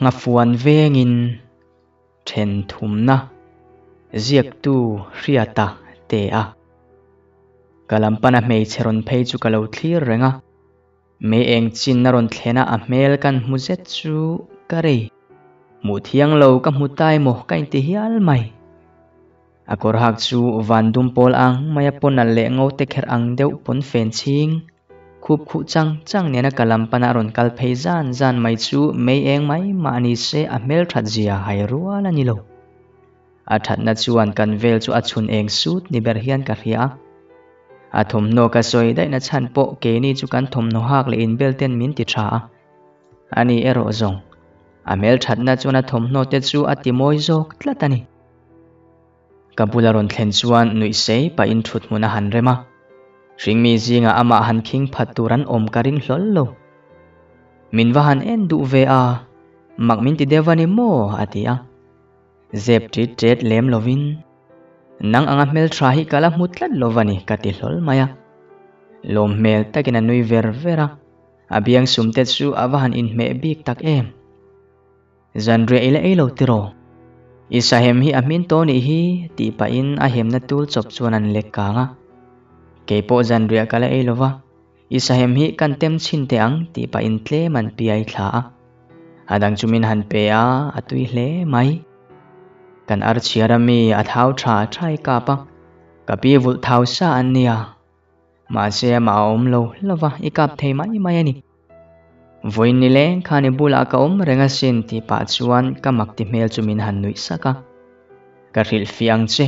Nghafuan vengin then thumna ziaktu Hriata te a. Ka lam pana hmeichhe rawn phei chu ka lo thlir reng a, mei eng chin a rawn thlen a a hmel kan hmu zet chu ka rei. Hmuh thiang lo ka hmu ta emaw ka inti hial mai. A kawr hak chu van dum pawl ang mai a pawn nalh leh ngo te kher ang deuh pawn fen chhing. Khup khuh chang chang nena ka lam pana rawn kal phei zan zan mai chu mei eng mai mah ni se a hmelthat zia hai rual a ni lo. A thatna chuan kan vel chu a chhun eng sut ni ber hian ka hria a. A thawmhnaw ka sawi daihna chhan pawh keini chu kan thawmhnaw hak leh inbel ten min ti tha a. Ani erawh zawng a hmelthatna chuan a thawmhnaw te chu a ti mawi zawk tlat a ni. Ka bula rawn thlen chuan nuih sei pahin thut hmun a han rem a, hringmi zingah amah han khing phat tur an awm ka ring hlawl lo. Min va han en duh ve a, mak min ti deuh a ni maw? a ti a. Zep ṭit ṭet lem lovin, Nang anga hmelṭha hi ka la hmu tlat lo va ni ka ti hlawl mai a. Lawm hmel takin a nui ver ver a, a biang sumte chu a va han inhmeh bik tak em. Zanriah i la ei lo tiraw? I sahem hi a hmin tawh nih hi tih pahin a hemna tul chawp chuan an lek kang a. Kei pawh zanriah ka la ei lo va, i sahem hi kan tem chhin teh ang tih pahin tlem an piai thla a. A dang chu min han pe a, a tui hle mai. Kan ar chhiar a mi a thau tha tha i kap a, ka pi vulh thau sa an nia. Mahse amah a awm lo lo va, i kap thei mai mai a ni. Vawiin ni leng khan i bulah ka awm reng asin tih pah chuan ka mak ti hmel chu min han nuih sak a. Ka hrilhfiah ang che,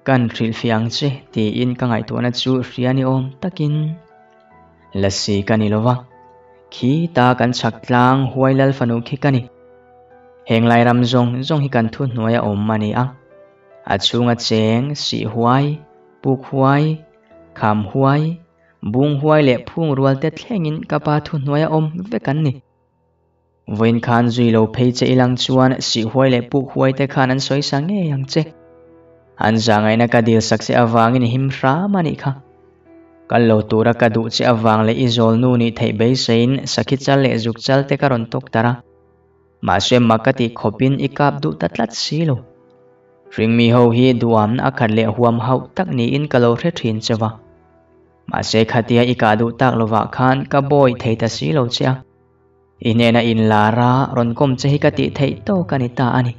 kan hrilhfiah ang che tiin ka ngaihtuahna chu hria ni awm takin Lasi ka ni lova, khi ta kan chhak tlang huai lal fanu khi ka ni. Heng lai ram zawng zawng hi kan thuhnuai a awm a ni a, a chhunga cheng, sih huai, puk huai, kham huai, Bung huai leh phung rual te thlengin ka pa thuhnuai a awm vek an ni. Vawiin khan zui lo phei che ilang chuan sih huai leh puk huai te khan an sawi sa ngei ang che. An zahngaihna ka dil sak che avangin i him hram a nih kha. Kal lo tura ka duh che avang leh i zawl nu nih theih beiseiin sakhi chal leh zuk chal te ka rawn tawk tar a. Mahse mak ka tih khawpin i kap duh ta tlat si lo. Hringmi ho hi duamna a khat leh huam hauh tak niin ka lo hre thin che va. Mahse khatia i kah duh tak lovah khan ka bawi thei ta si lo che a. I hnena inlar a rawn kawm che hi ka tih theih tawk a ni ta a ni.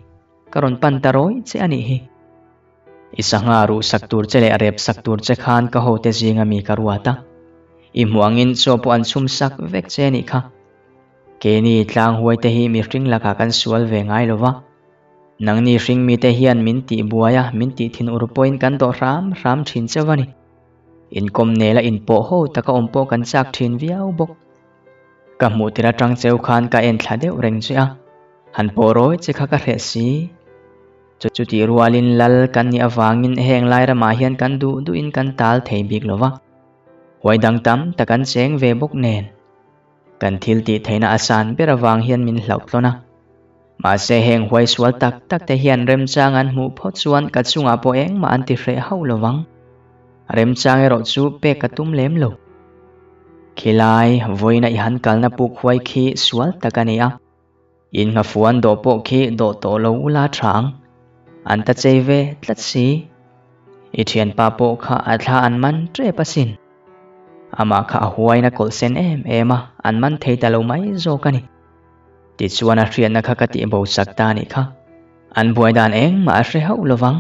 Ka rawn pan ta rawi che a nih hi. I sangha ruh sak tur che leh rep sak tur che khan ka hote zinga mi ka ruat a. I hmuh angin chaw pawh an chhum sak vek che a nih kha. Keini tlang huai te hi mihring lakah kan sual ve ngai lo va. Nangni hringmite hian min tih buai a, min tih thin ur pawhin kan dawh hram hram thin chauh a ni. Inkawm nela inpawh ho taka awm pawh kan chak thin viau bawk. Ka hmuh tir atang cheu khan ka en thla deuh reng che a, han pawh rawi che kha ka hreh si. Chutih rualin lal kan nih avangin heng lai ramah hian kan duh duhin kan tal thei bik lo va. Huai dang tam tak an cheng ve bawk nen. Kan thil tih theihna a san ber avang hian min hlauh tlawn a. Mahse heng huai sual tak tak te hian remchang an hmuh phawt chuan ka chungah pawh engmah an ti hreh hauh lo vang. Remchang erawh chu pek ka tum lem lo. Khilai, vawiina i han kalna puk huai khi sual tak a ni a. In nghafuan dawh pawh khi dawh tawh lo ula tha ang. An ta chei ve tlat si. I thianpa pawh kha a thla an man tep asin. Amah kha a huain a kawlh sen em em a, an man thei ta lo mai zawk a ni. Tichuan a hriatna kha ka tih bo sak ta anih kha. An buai dan engmah a hre hauh lovang.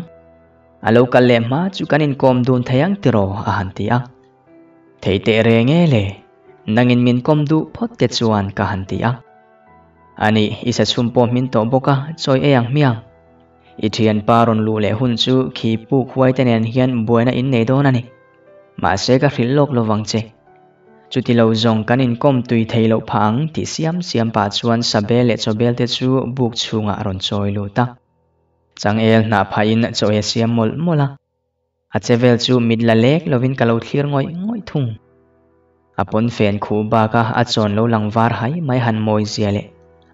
A lo kal leh hma chu kan inkawm dun thei ang tiraw a han ti a. Thei teh reng e le, nangin min kawm duh phawt te chuan ka han ti a. Anih, i sa chhum pawh hmin tawh bawk a, chawi ei ang hmiang. I thianpa rawn luh leh hun chu khi puk huai te nen hian buaina in nei dawn a ni. Mahse ka hrilh lawk lovang che. Chuti lo zawng kan inkawm tui thei loh phah ang tih siam siam pah chuan Sabel leh Chawbel te chu buk chhungah a rawn chawi lut a. Changel hnah phahin chaw ei a siam mawlh mawlh a. A che vel chu mit la lek lovin ka lo thlir ngawih ngawih thung. A pawn fen khuh baka a chawn lo lang var hai mai han mawi zia leh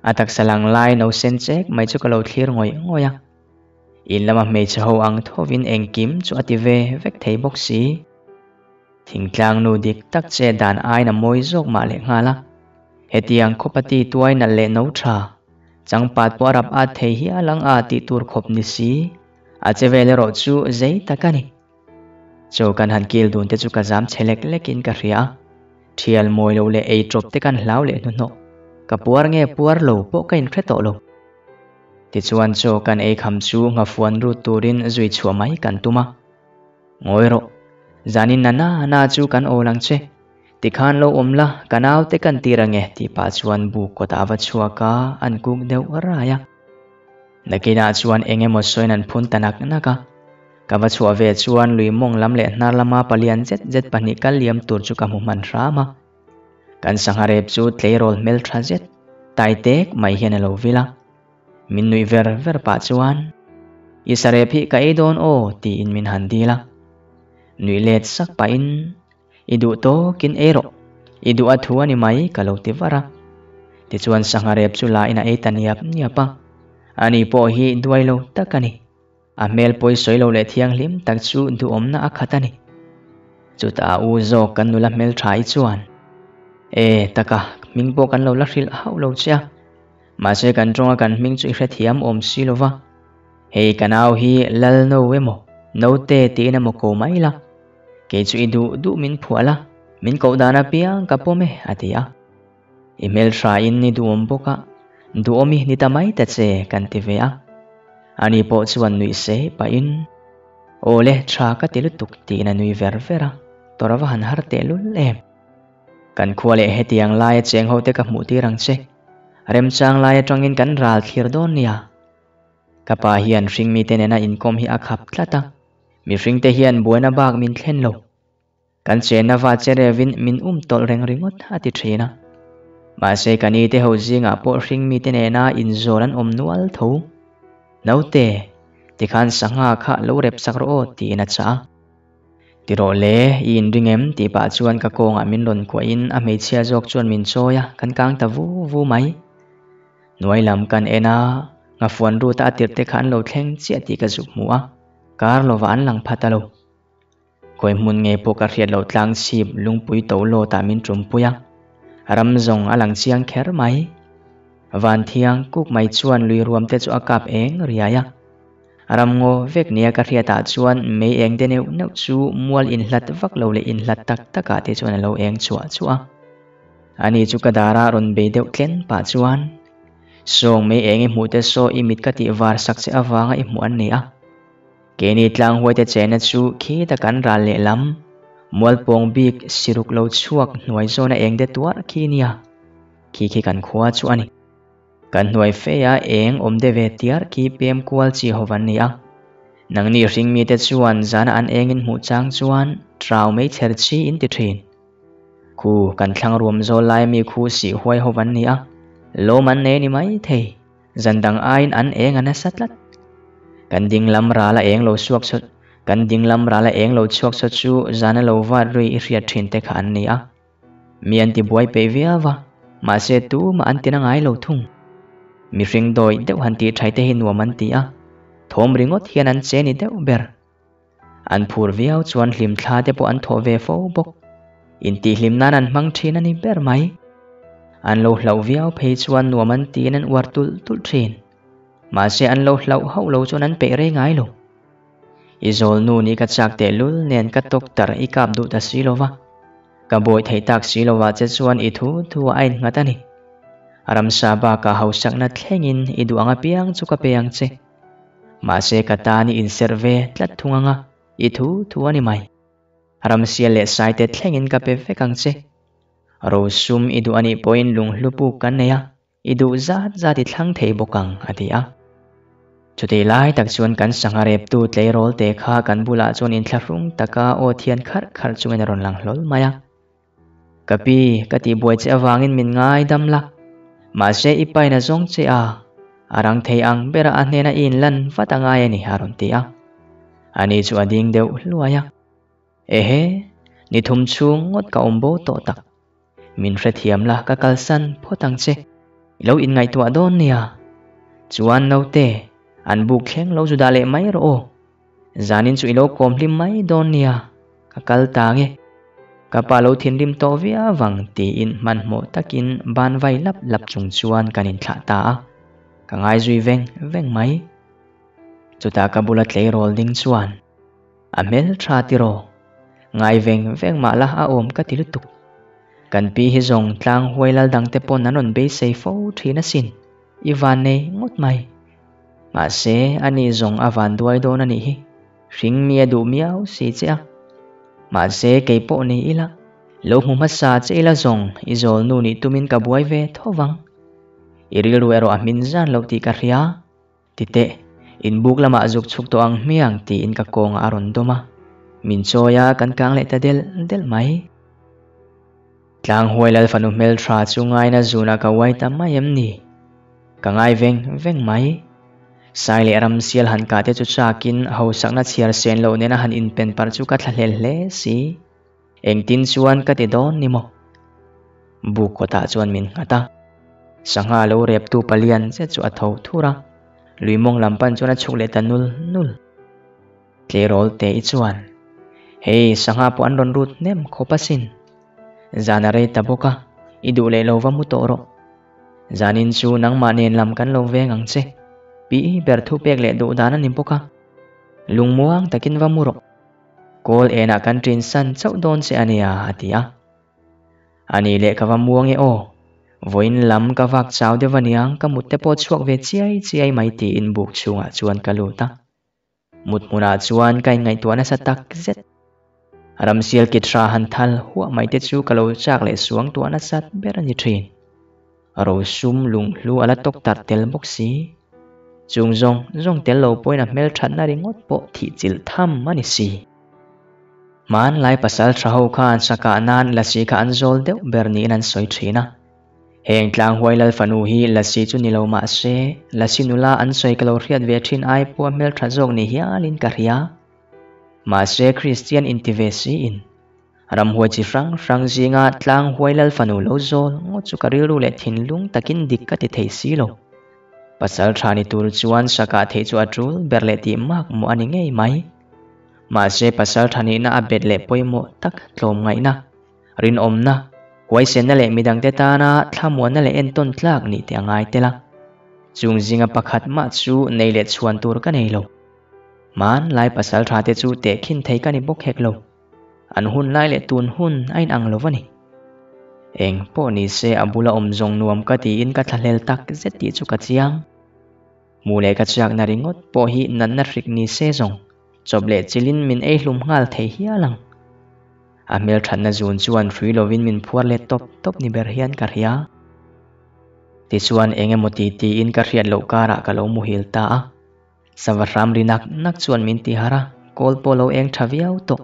a taksa lang lai no sen chek mai chu ka lo thlir ngawih ngawih a. In lama hmeichhe ho ang thovin engkim chu a ti ve vek thei bawk si. Thingtlang nu dik tak che dan aiin a mawi zawk mah leh nghal a. Hetiang khawpa ti tuai nalh leh no tha. Changpat pawh a rap at thei hial ang a tih tur khawp ni si, a che vel erawh chu zei tak a ni. Chaw kan han kil dun te chu ka zam chhe lek lek in ka hria a, thial mawi lo leh ei tawp te kan hlau leh hnuhnawh, ka puar nge puar lo pawh ka inhre tawh lo. Tichuan chaw kan ei kham chu nghafuan rut turin zui chhuah mai kan tum a. Ngawi rawh, zanin na na na chu kan awl ang che. Tikhan lo awm la, ka naute kan tir ange tih pah chuan buk kawtah a va chhuak a, an kuk deuh rai a. Nakinah chuan eng emaw sawiin an phun ta nak nak a. Ka va chhuah ve chuan lui mawng lam leh hnar lama palian zet zet pahnih kal liam tur chu ka hmu hman hram a. Kan sangha rep chu tleirawl hmeltha zet, tai tek mai hian a lo vil a. Min nuih ver ver pah chuan, I sarep hi ka ei dawn aw tiin min han dil a. Nuih let sak pahin, I duh tawkin ei rawh, i duh a thu a ni mai ka lo ti var a. Tichuan sangha rep chu la in a ei ta niap niap a. Ani pawh hi duai lo tak a ni. A hmel pawi sawi lo leh thianghlim tak chu duhawmna a khat a ni. Chutah a u zawk kan nula hmeltha i chuan, E taka, hming pawh kan lo la hrilh hauh lo che a. Mahse kan tawnga kan hming chu i hrethiam awm si lo va. Hei ka nau hi Lalno emaw, Note tiin emaw ko mai la. Kei chu i duh duh min phuah la, min koh dan apiang ka pawm e, a ti a. I hmeltha in i duhawm bawk a, duhawm i ni ta mai ta che, kan ti ve a. Ani pawh chuan nuih se pahin, Aw le, tha ka ti lutuk, tiin a nui ver ver a, tawrh ava han har tehlul em. Kan khua leh hetiang laia cheng ho te ka hmuh tir ang che, remchang lai atangin kan ral thlir dawn nia. Ka pa hian hringmite nena inkawm hi a khap tlat a, mihringte hian buaina bak min thlen lo. Kan chenna va che revin min um tawlh reng ringawt a ti thin a. Mahse ka nite ho zingah pawh hringmite nena inzawl an awm nual tho. Naute, tikhan sangha kha lo rep sak rawh aw tiin a chah a. Ti rawh le, i inring em? tih pah chuan ka kawngah min rawn kuahin a hmeichhia zawk chuan min chawi a, kan kang ta vu vu mai. Hnuai lam kan en a, nghafuan ruta a tirh te kha an lo thleng chiah tih ka zuk hmu a, kar lovah an lang phat a lo. Khawi hmun nge pawh ka hriat loh tlang chhip lungpui to lawtah min ṭumpui a, ram zawng a lang chiang kher mai. Van thiang kuk mai chuan lui ruam te chu a kap eng riai a. Ram ngaw vek nia ka hriatah chuan mei eng te neuh neuh chu mual inhlat vak lo leh inhlat tak takah te chuan a lo eng chhuah chhuah a. Ani chu ka dara rawn bei deuh tlen pah chuan, Sawng mei eng i hmuh te saw i mit ka tih var sak che avanga i hmuh an ni a. Keini tlanghuaite chena chu khita kan ral lehlam, mualpawng bik siruk lo chhuak hnuai zawna eng te tuar khi nia, khi khi kan khua chu a ni. Kan hnuai feia eng awm de ve tiar khi pem kual chi ho van ni a. Nangni hringmite chuan zana an engin hmuh chang chuan trau mei chher chi in ti thin. Khu kan thlang ruam zawl lai mi khu sih huai ho van ni a, lawm an nei ni mai thei. Zan dang aiin an eng a nasa tlat. Kan ding lam rala eng lo suak chawt, kan ding lam rala eng lo chhuak chawt chu zana lo vat rui i hriat thin te kha an ni a. Mi an ti buai peih viau a, mahse tumah an ti na ngai lo thung. Mihring dawi deuh han tih thai te hi nuam an ti a, thawm ringawt hian an che ni deuh ber. An phur viau chuan hlimthla te pawh an thawh ve fo bawk. Intihhlim nan an hmang thin a ni ber mai. An lo hlauh viau phei chuan nuam an tiin an uar tulh tulh thin. Mahse an lo hlauh hauh lo chuan an peih rei ngai lo. I zawl nu nih ka chak tehlul nen ka tawktar i kap duh ta si lo va. Ka buai theih tak si lo ah che chuan i thu thu a innghat a ni. Ramsa bakah hausakna thlengin i duh ang apiang chu ka pe ang che. Mahse ka tan i inserh ve tlat thung anga i thu thu a ni mai. Ramsial leh saite thlengin ka pe vek ang che. Rosum i duh anih pawhin lunghlu puk kan nei a. I duh zat zat i thlang thei bawk ang, a ti a. Chutih lai tak chuan kan sangha reptu tleirawl te kha kan bulah chuan inthlahrung taka aw thian kharh kharh chungin a rawn lang hlawl mai a. Ka pi, ka tihbuai che avangin min ngaidam la. Mahse i pain a zawng che a, a rang thei ang bera a hnena i inlan vat a ngai a ni, a rawn ti a. Ani chu a ding deuh hluai a. Ehe, ni thum chhung ngawt ka awm bo tawh tak. Min hrethiam la ka kalsan phawt ang che. I lo inngaihtuah dawn nia. Chuan naute, an buk thleng lo zu dah leh mai rawh aw. Zanin chu i lo kawm hlim mai dawn nia. Ka kal ta nge. Ka pa lo thinrim tawh viau vang tiin hmanhmawh takin ban vai lap lap chung chuan kan inthlah ta a. Ka ngai zui veng veng mai. Chutah ka bula tleirawl ding chuan, A hmel tha tiraw? Ngai veng veng mah la a awm ka ti lutuk. Kan pi hi zawng tlang huai lal dangte pawn an rawn beisei fo thin asin, i van nei ngawt mai. Mahse, ani zawng a van duai dawn a nih hi, hring mi a duh miau si che a. Mahse, kei pawh ni ila, lo hmu hmasa che ila zawng i zawl nu nih tumin ka buai ve tho vang. I rilru erawh a hmin zan lo tih ka hria. Ti teh, inbuk lamah zuk chhuk tawh ang hmiang tiin ka kawngah a rawn dawm a, min chawi a kan kang leh ta delh delh mai. Tlanghuai lal fanu hmeltha chu ngaina zunah ka uai ta mai em ni? Ka ngai veng veng mai. Sai leh ramsial han kah te chu chakin hausakna chhiar sen loh nena han inpen parh chu ka thlahlel hle si. Engtin chuan ka ti dawn ni maw? Buk kawtah chuan min nghat a. Sangha lo reptu palian zet chu a tho thur a, lui mawng lam pan chuan a chhuk leh ta nul nul. Tleirawl te i chuan, Hei, sangha pawh an rawn rut hnem khawp asin. Zan a rei ta bawk a, i duh leh lo va mu tawh rawh. Zanin chu nangmah nen lam kan lo veng ang che. Pi ber thupek leh duh dan a ni bawk a. Lungmuang takin va mu rawh. Kawl enah kan ṭin san chauh dawn che a nia, a ti a. A nih leh ka va muang e aw, vawiin lam ka vak chau deuh aniang ka mut te pawh chhuak ve chiai chiai mai tiin buk chhungah chuan ka lut a. Mut hmunah chuan ka inngaihtuah nasa tak zet. Ramsial kithra han thal huah mai te chu ka lo chak leh suang tuah nasat ber a ni ṭhin. Rosum lunghlu a la tawk tarh tel bawk si. Chung zawng zawng tel lo pawhin a hmelthatna ringawt pawh thih chilh tham a ni si. Hmanlai pasal tha ho khan sakah nan lasi kha an zawl deuh ber niin an sawi thin a. Heng Tlanghuai Lal fanu hi lasi chu ni lo mah se, lasi nula an sawi ka lo hriat ve thin ai pawh a hmeltha zawk ni hialin ka hria. Mahse Kristian inti ve siin. Ramhuai chi hrang hrang zinga tlang huai lal fanu lo zawl ngawt chu ka rilru leh thinlung takin dik ka ti thei si lo. Pasal tha ni tur chuan sakah theih chu a tul ber leh tih mak maw a ni ngei mai. Mahse pasal tha nihna a bet leh pawimawh tak tlawm ngaihna, rinawmna, huaisenna leh midangte tana thlamuanna leh entawn tlak nih te a ngai tel a. Chung zinga pakhat mah chu nei leh chhuan tur ka nei lo. Hmanlai pasal tha te chu tehkhin thei ka ni bawk hek lo. An hun lai leh tun hun a inang lo va ni. Eng pawh ni se a bula awm zawng nuam ka tiin ka thlahlel tak zet tih chu ka chiang. Hmu leh ka chakna ringawt pawh hi natna hrik ni se zawng chawp leh chilin min ei hlum nghal thei hial ang. A hmelthatna zun chuan hrui lovin min phuar leh tawp tawp ni ber hian ka hria. Tichuan eng emaw ti tiin ka hriat loh karah ka lo muhil ta a. Sava hram ri nak nak chuan min ti harh a, kawl pawh lo eng tha viau tawh.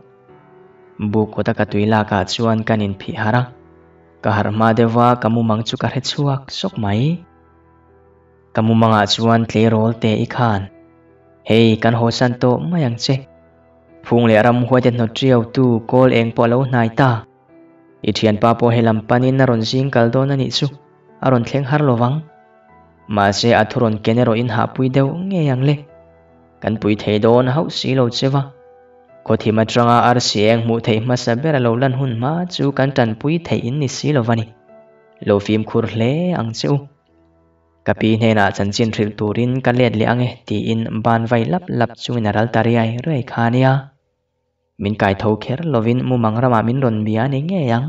Buk kawta ka tui lak ah chuan kan inphih harh a, ka harh hma deuh a ka mumang chu ka hre chhuak sawk mai. Ka mumang ah chuan tleirawl te i khan, Hei kan haw san tawh mai ang che. Phung leh ramhuai te hnawt riau tu kawl eng pawh a lo hnai ta. I thianpa pawh helam panin a rawn zing kal dawn a nih chu, a rawn thleng har lo vang. Mahse a thu rawn ken erawh in hahpui deuh ngei ang le. Kan pui thei dawn hauh si lo che va. Khawthim atanga arsi eng hmuh theih hmasa ber a lo lan hun hma chu kan tanpui theih in ni si lo va ni. Lo fimkhur hle ang che u. Ka pi hnenah chanchin hrilh turin ka let leh ang e tiin ban vai lap lap chungin a ral ta riai riai kha a nia. Min kai tho kher lovin mumang ramah min rawn bia a ni ngei ang.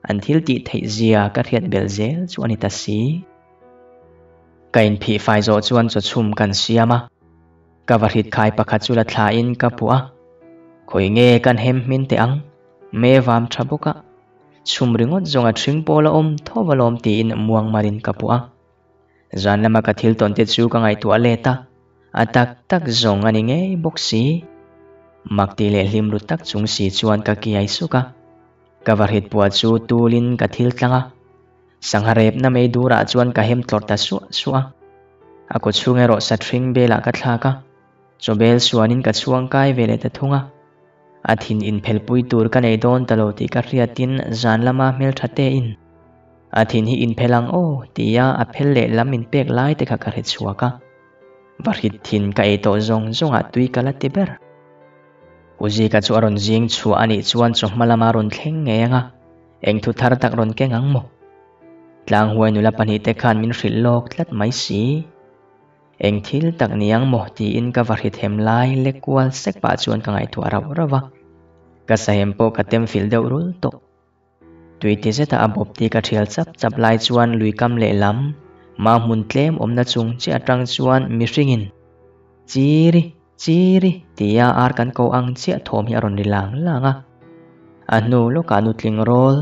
An thil tih theih zia ka hriat belh zel chu a ni ta si. Ka inphih fai zawh chuan chaw chhum kan siam a. Ka va hrit khai pakhat chu la thlain ka puah a. Khawi nge kan hem hmin teh ang? Me vam tha bawk a. Chhum ringawt zawng a ṭhing pawl a awm tho alawm tiin muang marin ka puah a. Zan lama ka thil tawn te chu ka ngaihtuah let a. A tak tak zawng a ni ngei bawk si. Mak tih leh hlim ru tak chung si chuan ka kiai suk a. Ka va hrit puah chu tulin ka thil tlang a. Sangha repna mei durah chuan ka hem tlawrh ta suah suah a. A kaw chhung erawh sathring belah ka thlak a. Chawbel suanin ka chhuang kai ve leh ta thung a. A thin inphelpui tur ka nei dawn ta lo tih ka hriatin zan lama hmeltha tein a thin hi inphel ang aw tia a phel leh lam inpek lai te kha ka hre chhuak a. Va hrit thin ka ei tawh zawng zawngah tui ka la ti ber. U Zika chu a rawn zing chhuah a nih chuan chawhma lama rawn thleng ngei ang a, eng thu thar tak rawn keng ang maw? Tlanghuai nula pahnihte khan min hrilh lawk tlat mai si. Eng thil tak ni ang maw tiin ka va hrithem lai lek kual sek pah chuan ka ngaihtuah rauh rauh a. Ka sahem pawh ka tem fil deuh rul tawh. Tui ti zeta a bawp ti ka thial chap chap lai chuan lui kam lehlam mau hmun tlem awmna chung chiah atang chuan mihringin Chiri! Chiri! tia ar kan ko ang chiah thawm hi a rawn ri lang lang a. A hnu lawkah nutling rawl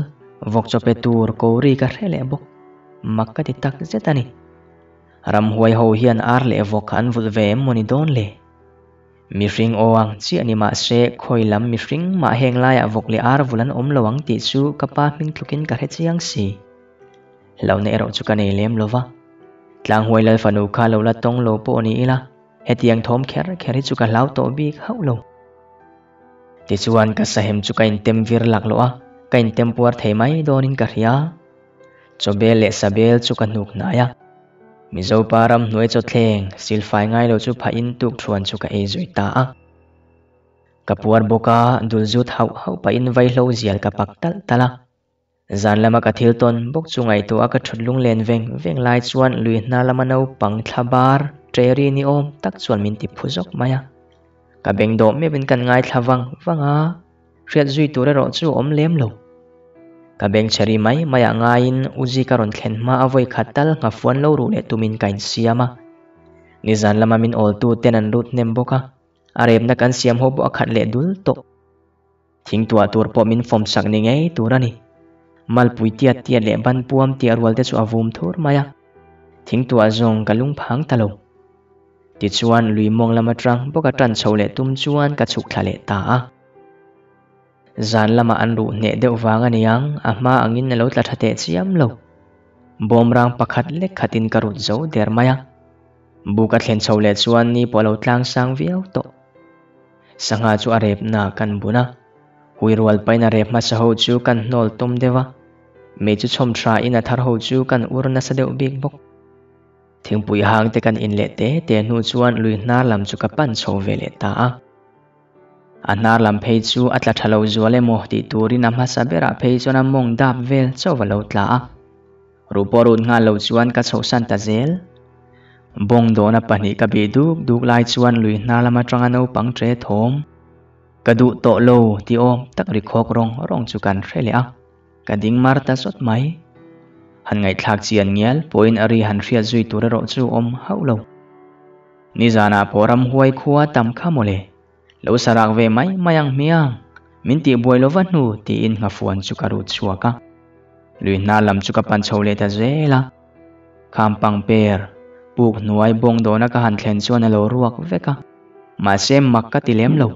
vawk chaw pe tur ko ri ka hre leh bawk. Mak ka ti tak zet a ni. Ramhuai ho hian ar leh vawk an vulh ve em mawni dawn le? Mihring aw ang chiah ni mah se khawi lam mihring mah heng laiah vawk leh ar vul an awm lo ang tih chu ka pa hming tlukin ka hre chiang si. Hlauhna erawh chu ka nei lem lo va. Tlanghuai lal fanu kha lo la tawng lo pawh ni ila, hetiang thawm kher kher hi chu ka hlau tawh bik hauh lo. Tichuan ka sahem chu ka intem vir laklawh a, ka intem puar thei mai dawnin ka hria. Chawbel leh sabel chu ka hnuk hnai a. Mizo pa ramhnuai chawthleng silfai ngai lo chu phahin tukthuan chu ka ei zui ta a. Ka puar bawk a, dul zut hauh hauh pahin vaihlo zial ka pak talh talh a. Zan lama ka thil tawn bawk chu ngaihtuah a ka thut lunglen veng veng lai chuan lui hna lama naupang thla bar ṭe ri ni awm tak chuan min ti phu zawk mai a. Ka beng dawh meuhin kan ngaithla vang vang a. Hriat zui tur erawh chu a awm lem lo. Ka beng chhe ri mai mai ah ngaiin Uzi ka rawn thlen hma a vawi khat tal nghafuan lo ruh leh tumin ka insiam a. Nizan lama min awltu ten an lut hnem bawk a, a repna kan siam ho pawh a khat leh dul tawh. Thing tuah tur pawh min fawm sak ni ngei tur a ni. Malpui tiat tiat leh ban puam tiah rual te chu a vum thur mai a. Thing tuah zawng ka lungphang ta lo. Tichuan lui mawng lam atang bawk a tan chho leh tum chuan ka chhuk thla leh ta a. Zan lamah an ruh hneh deuh vang a niang, a hma angin a lo tla tha teh chiam lo. Bawmrang pakhat lek khatin ka rut zo der mai a. Buk a thlen chho leh chuan ni pawh a lo tlang sang viau tawh. Sangha chu a repna kan bun a. Hui rual pain a rep hmasa ho chu kan hnawl tawm deuh a. Mei chu chhawm tha in a thar ho chu kan ur nasa deuh bik bawk. Thingpui hang te kan in leh te te hnu chuan lui hnar lam chu ka pan chho ve leh ta a. A hnar lam phei chu a tla tha lo zual emaw tih turin a hmasa berah phei chuan a mawng dap vel chauh a lo tla a. Ruh pawh rut nghal lo chuan ka chhohsan ta zel. Bawng dawhna pahnih ka bih duk duk lai chuan lui hnar lam atanga naupang ṭe thawm ka duh tawh lo tih awm tak ri khawk rawng rawng chu kan hre leh a. Ka ding mar ta zawt mai. Han ngaihthlak chian ngial pawhin a ri han hriat zui tur erawh chu awm hauh lo. Nizanah pawh ramhuai khua tam kha mawle. Lo sarak ve mai mai ang hmiang. Min tih buai lova hnu tiin nghafuan chu ka rut chhuak a. Lui hnar lam chu ka pan chho leh ta zel a. Kham pangper, puk hnuai bawng dawna ka han thlen chuan a lo ruak vek a. Mahse mak ka ti lem lo.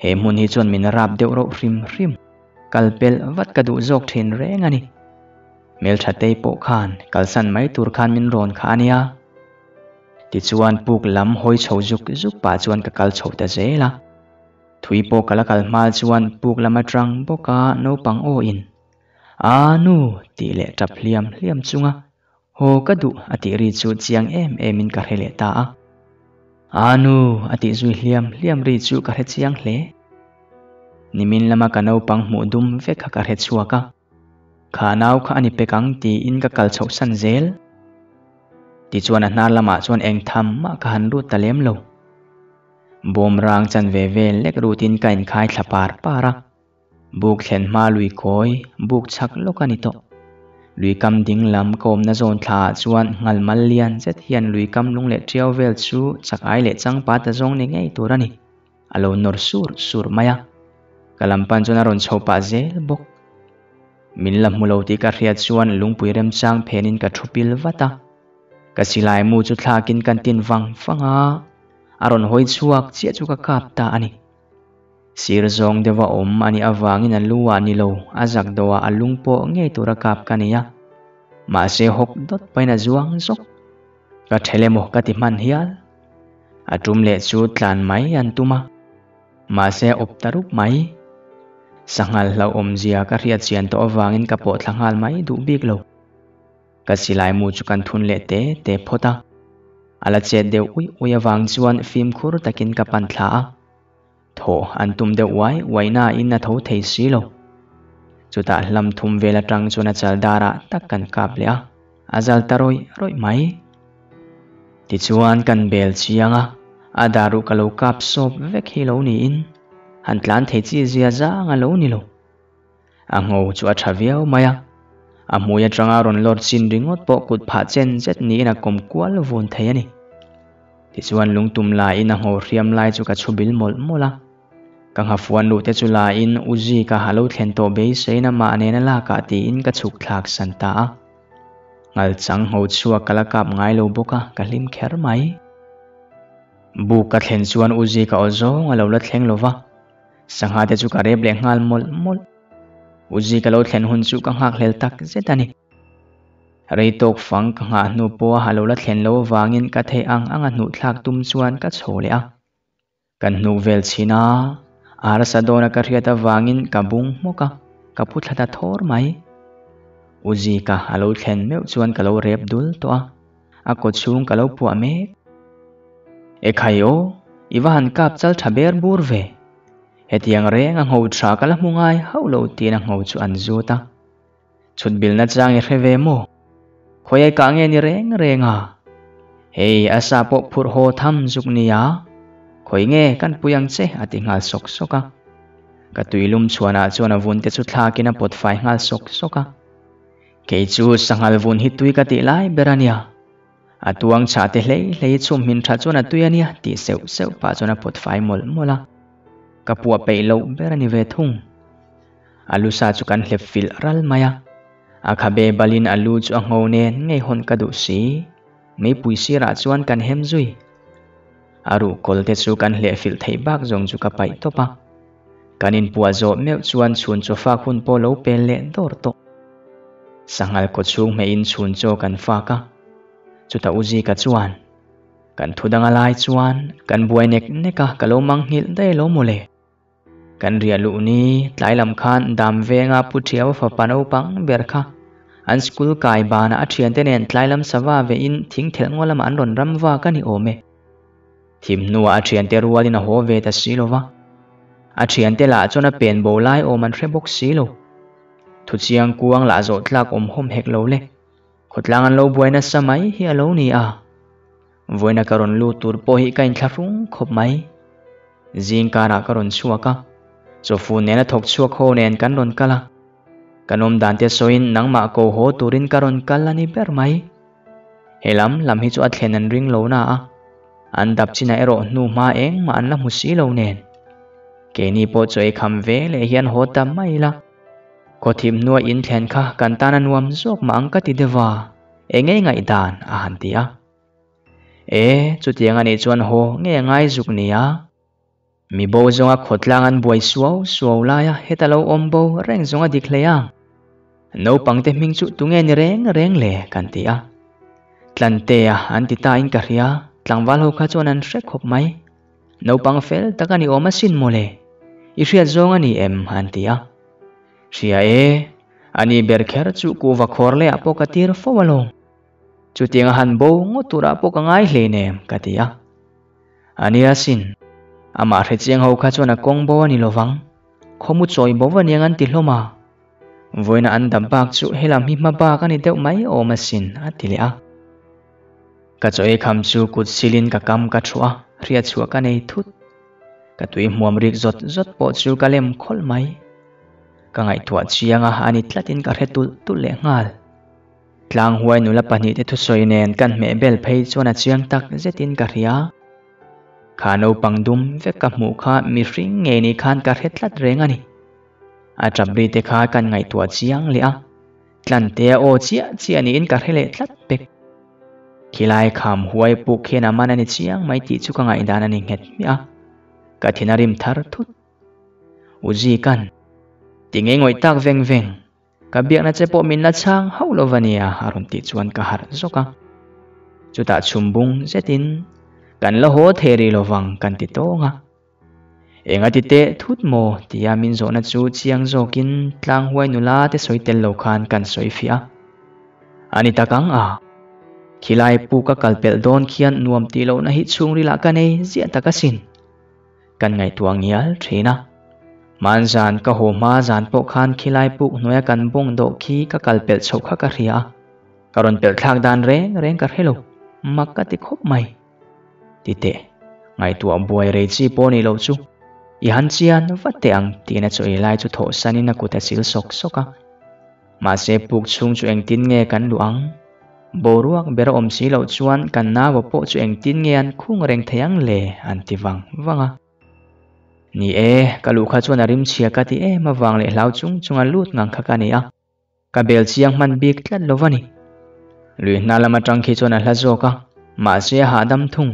He hmun hi chuan min rap deuh rauh hrim hrim. Kal pelh vat ka duh zawk thin reng a ni. Hmelthatei pawh khan kalsan mai tur khan min rawn kha a nia. Tichuan puk lam hawi chho zuk zuk pah chuan ka kal chho ta zel a. Thui pawh ka la kal hma chuan puk lam atang bawk a naupang aw in, Aa nu! tih leh tap hliam hliam chunga haw ka duh a tih ri chu chiang em em in ka hre leh ta a. Aa nu! a tih zui hliam hliam ri chu ka hre chiang hle. Nimin lama ka naupang hmuh dum vek kha ka hre chhuak a. Kha nau kha a ni pek ang tiin ka kal chhoh san zel. Tichuan a hnar lamah chuan eng tham mah ka han lut ta lem lo. Bawmrang chanve vel lek rutin ka inkhai thla par par a. Buk thlen hma lui kawi, buk chhak lawk a ni tawh. Lui kam ding lam ka awmna zawn thla ah chuan nghal mal lian zet hian lui kam lung leh ṭiau vel chu chak ai leh changpa ta zawng ni ngei tur a ni. A lo nawr sur sur mai a, ka lam pan chuan a rawn chho pah zel bawk. Min la hmu lo tih ka hriat chuan lungpui remchang phenin ka thu pil vat a. Ka silai mu chu thlakin kan tin vang vang a, a rawn hawi chhuak chiah chu ka kap ta a ni. Sir zawng deuha awm a nih avangin a lu ah ni lo, a zak dawhah a lung pawh ngei tura kap ka nei a. Mahse hawk dawt pahin a zuang zawk. Ka ṭhel emaw ka ti hman hial. A tum leh chu tlan mai an tum a, mahse a awp ta rup mai. Sanghal hlauhawmzia ka hriat chian tawh avangin ka pawh thla nghal mai duh bik lo. Ka silai mu chu kan thun leh te te phawt a, a la chet deuh uih uih avang chuan fimkhur takin ka pan thla a. Thaw an tum deuh uai uai nain a tho thei si lo. Chutah hlam thum vel atang chuan a chal darah tak kan kap leh a, a zal ta rawih rawih mai. Tichuan kan bel chiang a, a dar ruh ka lo kap sawp vek hi lo niin han tlan thei chi zia zang a lo ni lo. A ngho chu a tha viau mai a, a hmui atanga rawn lawr chin ringawt pawh kut phah chen zet niin a kawm kual vun thei a ni. Tichuan lungtum laiin a ngho hriam lai chu ka chhu bil mawlh mawlh a. Ka nghafuan luh te chu laiin U Zika a lo thlen tawh beiseina mah nena lakah tiin ka chhuk thlak san ta a. Ngalchang ngho chhuak ka la kap ngai lo bawk a, ka hlim kher mai. Buk ka thlen chuan U Zika aw zawng a lo la thleng lo va, sangha te chu ka rep leh nghal mawlh mawlh. U Zika lo thlen hun chu ka nghakhlel tak zet a ni. Rei tawk fang ka nghah hnu pawha a lo la thlen lo avangin ka theih ang anga hnuhthlak tum chuan ka chho leh a. Kan hnuk vel chhin a, arsa dawna ka hriat avangin ka bung hmawk a, ka pu thla ta thawr mai. U Zika a lo thlen meuh chuan ka lo rep dul tawh a, a kaw chhung ka lo puah mek. Ekhai aw, i va han kap chal tha ber bur ve. Hetiang reng a ngho tha ka la hmu ngai hauh lo tiin a ngho chu an zut a. Chhut bilna chang i hre ve maw? Khawi kah nge ni reng reng a? Hei a sa pawh phurh haw tham zuk nia. Khawi nge kan pui ang che a ti nghal sawk sawk a. Ka tuilum chhuanah chuan a vun te chu thlakin a pawt fai nghal sawk sawk a. Kei chu sanghal vun hi tui ka tih lai ber a nia. A tuang chhah te hlei hlei chhum hmin tha chuan a tui a nia tih seuh seuh pah chuan a pawt fai mawlh mawlh a. Ka puah peih loh ber a ni ve thung. A lu sa chu kan hlep filh ral mai a. A khabe balin a lu chu a ngho nen ngei hawn ka duh si. Meipui sirah chuan kan hem zui. A ruh kawl te chu kan hleh filh theih bak zawng chu ka paih tawp a. Kan inpuah zawh meuh chuan chhun chaw fak hun pawh lo pel leh dawr tawh. Sanghal kaw chhung hmeihin chhun chaw kan fak a. Chutah U Zika chuan, Kan thu dang a lai chuan kan buai nek nek a, ka lo mangnghilh daih lo mawle. Kan riah luh ni tlai lam khan dam venga Pu Thiaua fapa naupang ber kha an school kai banah a thiante nen tlai lam sava vehin thing thelh ngaw lamah an rawn ram vak a ni awm e. Thim hnuah a thiante rualin a haw ve ta si lo va. A thiante lah chuan a pen bo lai awm an hre bawk si lo. Thuchiang kuang lah zawh tlak awm hawm hek lo le. Khawtlang an lo buai nasa mai hi a lo ni a. Vawiina ka rawn lut tur pawh hi ka inthlahrung khawp mai. Zing karah ka rawn chhuak a, chawfu nena thawk chhuak ho nen kan rawn kal a. Kan awm dan te sawiin nangmah ko haw turin ka rawn kal a ni ber mai. He lam lam hi chu a thlen an ring lo na a, an dap chinah erawh hnu hma engmah an la hmu si lo nen. Keini pawh chaw ei kham ve leh hian haw ta mai ila. Khawthim hnua in thlen kha kan tan a nuam zawk mah ang ka ti deuh a. Eng nge ngaihdan a han ti a. E, chutiang anih chuan haw nge a ngai zuk nia. Mi bo zawnga khawtlang an buai suau suau laia heta lo awm bo reng zawng a dik hle a. Naupangte hming chu tunge ni reng reng le kan ti a. Tlantea an ti ta in ka hria, tlangval ho kha chuan an hre khawp mai. Naupang fel tak a ni awm asin mawle, i hriat zawng a ni em an ti a. Hria e, ani ber kher chu kuhva khawr leiah pawh ka tir fo alawm. Chutiang a han bo ngawt turah pawh ka ngai hleinem ka ti a. Ani asin, amah hrechiang ho kha chuan a kawng bo a ni lovang, khawmu chawi bo a niang an ti hlawm a. Vawiina an dap bak chu helam hi hma bak a ni deuh mai awm asin a ti leh a. Ka chaw ei kham chu kut silin ka kam ka thuah a, hriat chhuah ka nei thut. Ka tui hmuam rik zawt zawt pawh chu ka lem khawlh mai. Ka ngaihtuah chiang a, a ni tlatin ka hre tulh tulh leh nghal. Tlang huai nula pahnihte thusawi nen kan hmeh bel phei chuan a chiang tak zetin ka hria. Kha naupang dum vek ka hmuh kha mihring ngei ni khan ka hre tlat reng a ni. A tap ri te kha kan ngaihtuah chiang leh a, Tlantea aw chiah chiah niin ka hre leh tlat pek. Khilai kham huai puk hian a man a ni chiang mai tih chu ka ngaihdan a ni nghet hmiah a, ka thin a rim thar thut. U Zikan, Ti ngei ngawih tak veng veng, ka biakna che pawh min la chhang hauh lo va nia a rawn tih chuan ka harh zawk a. Chutah chhum bung zetin, Kan la haw thei rih lo vang kan ti tawng a. Enga ti teh thut maw tia min zawhna chu chiang zawkin tlang huai nula te sawi tel lo khan kan sawi fiah a. A ni tak ang a. Khilai pu ka kal pelh dawn khian nuam tih lohna hi chhungrilah ka nei ziah tak asin. Kan ngaihtuah ngial thin a. Hmanzan ka haw hma zan pawh khan khilai puk hnuaia kan bawng dawh khi ka kal pelh chhoh kha ka hria a. Ka rawn pelh thlak dan reng reng ka hre lo. Mak ka ti khawp mai. Ti teh, ngaihtuah buai rei chi pawh ni loh chu. I han chian vat teh ang tiin a chaw ei lai chu thawhsanin a kut a chil sawk sawk a. Mahse puk chhung chu engtin nge kan luh ang? Boruak ber a awm si loh chuan kan nau pawh chu engtin nge an khung reng thei ang le? an ti vang vang a. Ni e, ka luh kha chuan a rimchhia ka ti em avang leh hlau chung chunga lut ngang kha ka ni a. Ka bel chiang hman bik tlat lo va ni. Lui hna lam atang khi chuan a hla zawk a, mahse a hahdam thung.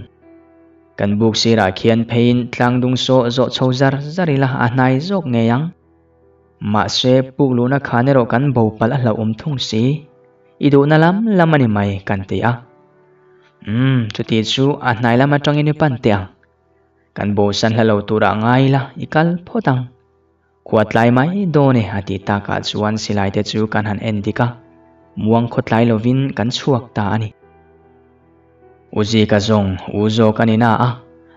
Kan buk sirah khian pheiin tlang dung saw zawh chho zar zar ila a hnai zawk ngei ang. Mahse puk luhna khan erawh kan bo palh a hlauhawm thung si. I duhna lam lam a ni mai kan ti a. Umm, chuti chu a hnai lam atangin i pan teh ang. Kan bosan hla lo turah ngai ila i kal phawt ang. Khua tlai mai dawn e a tih takah chuan silai te chu kan han en dik a, muang khaw tlai lovin kan chhuak ta a ni. U Zika zawng u zawk a ni na a,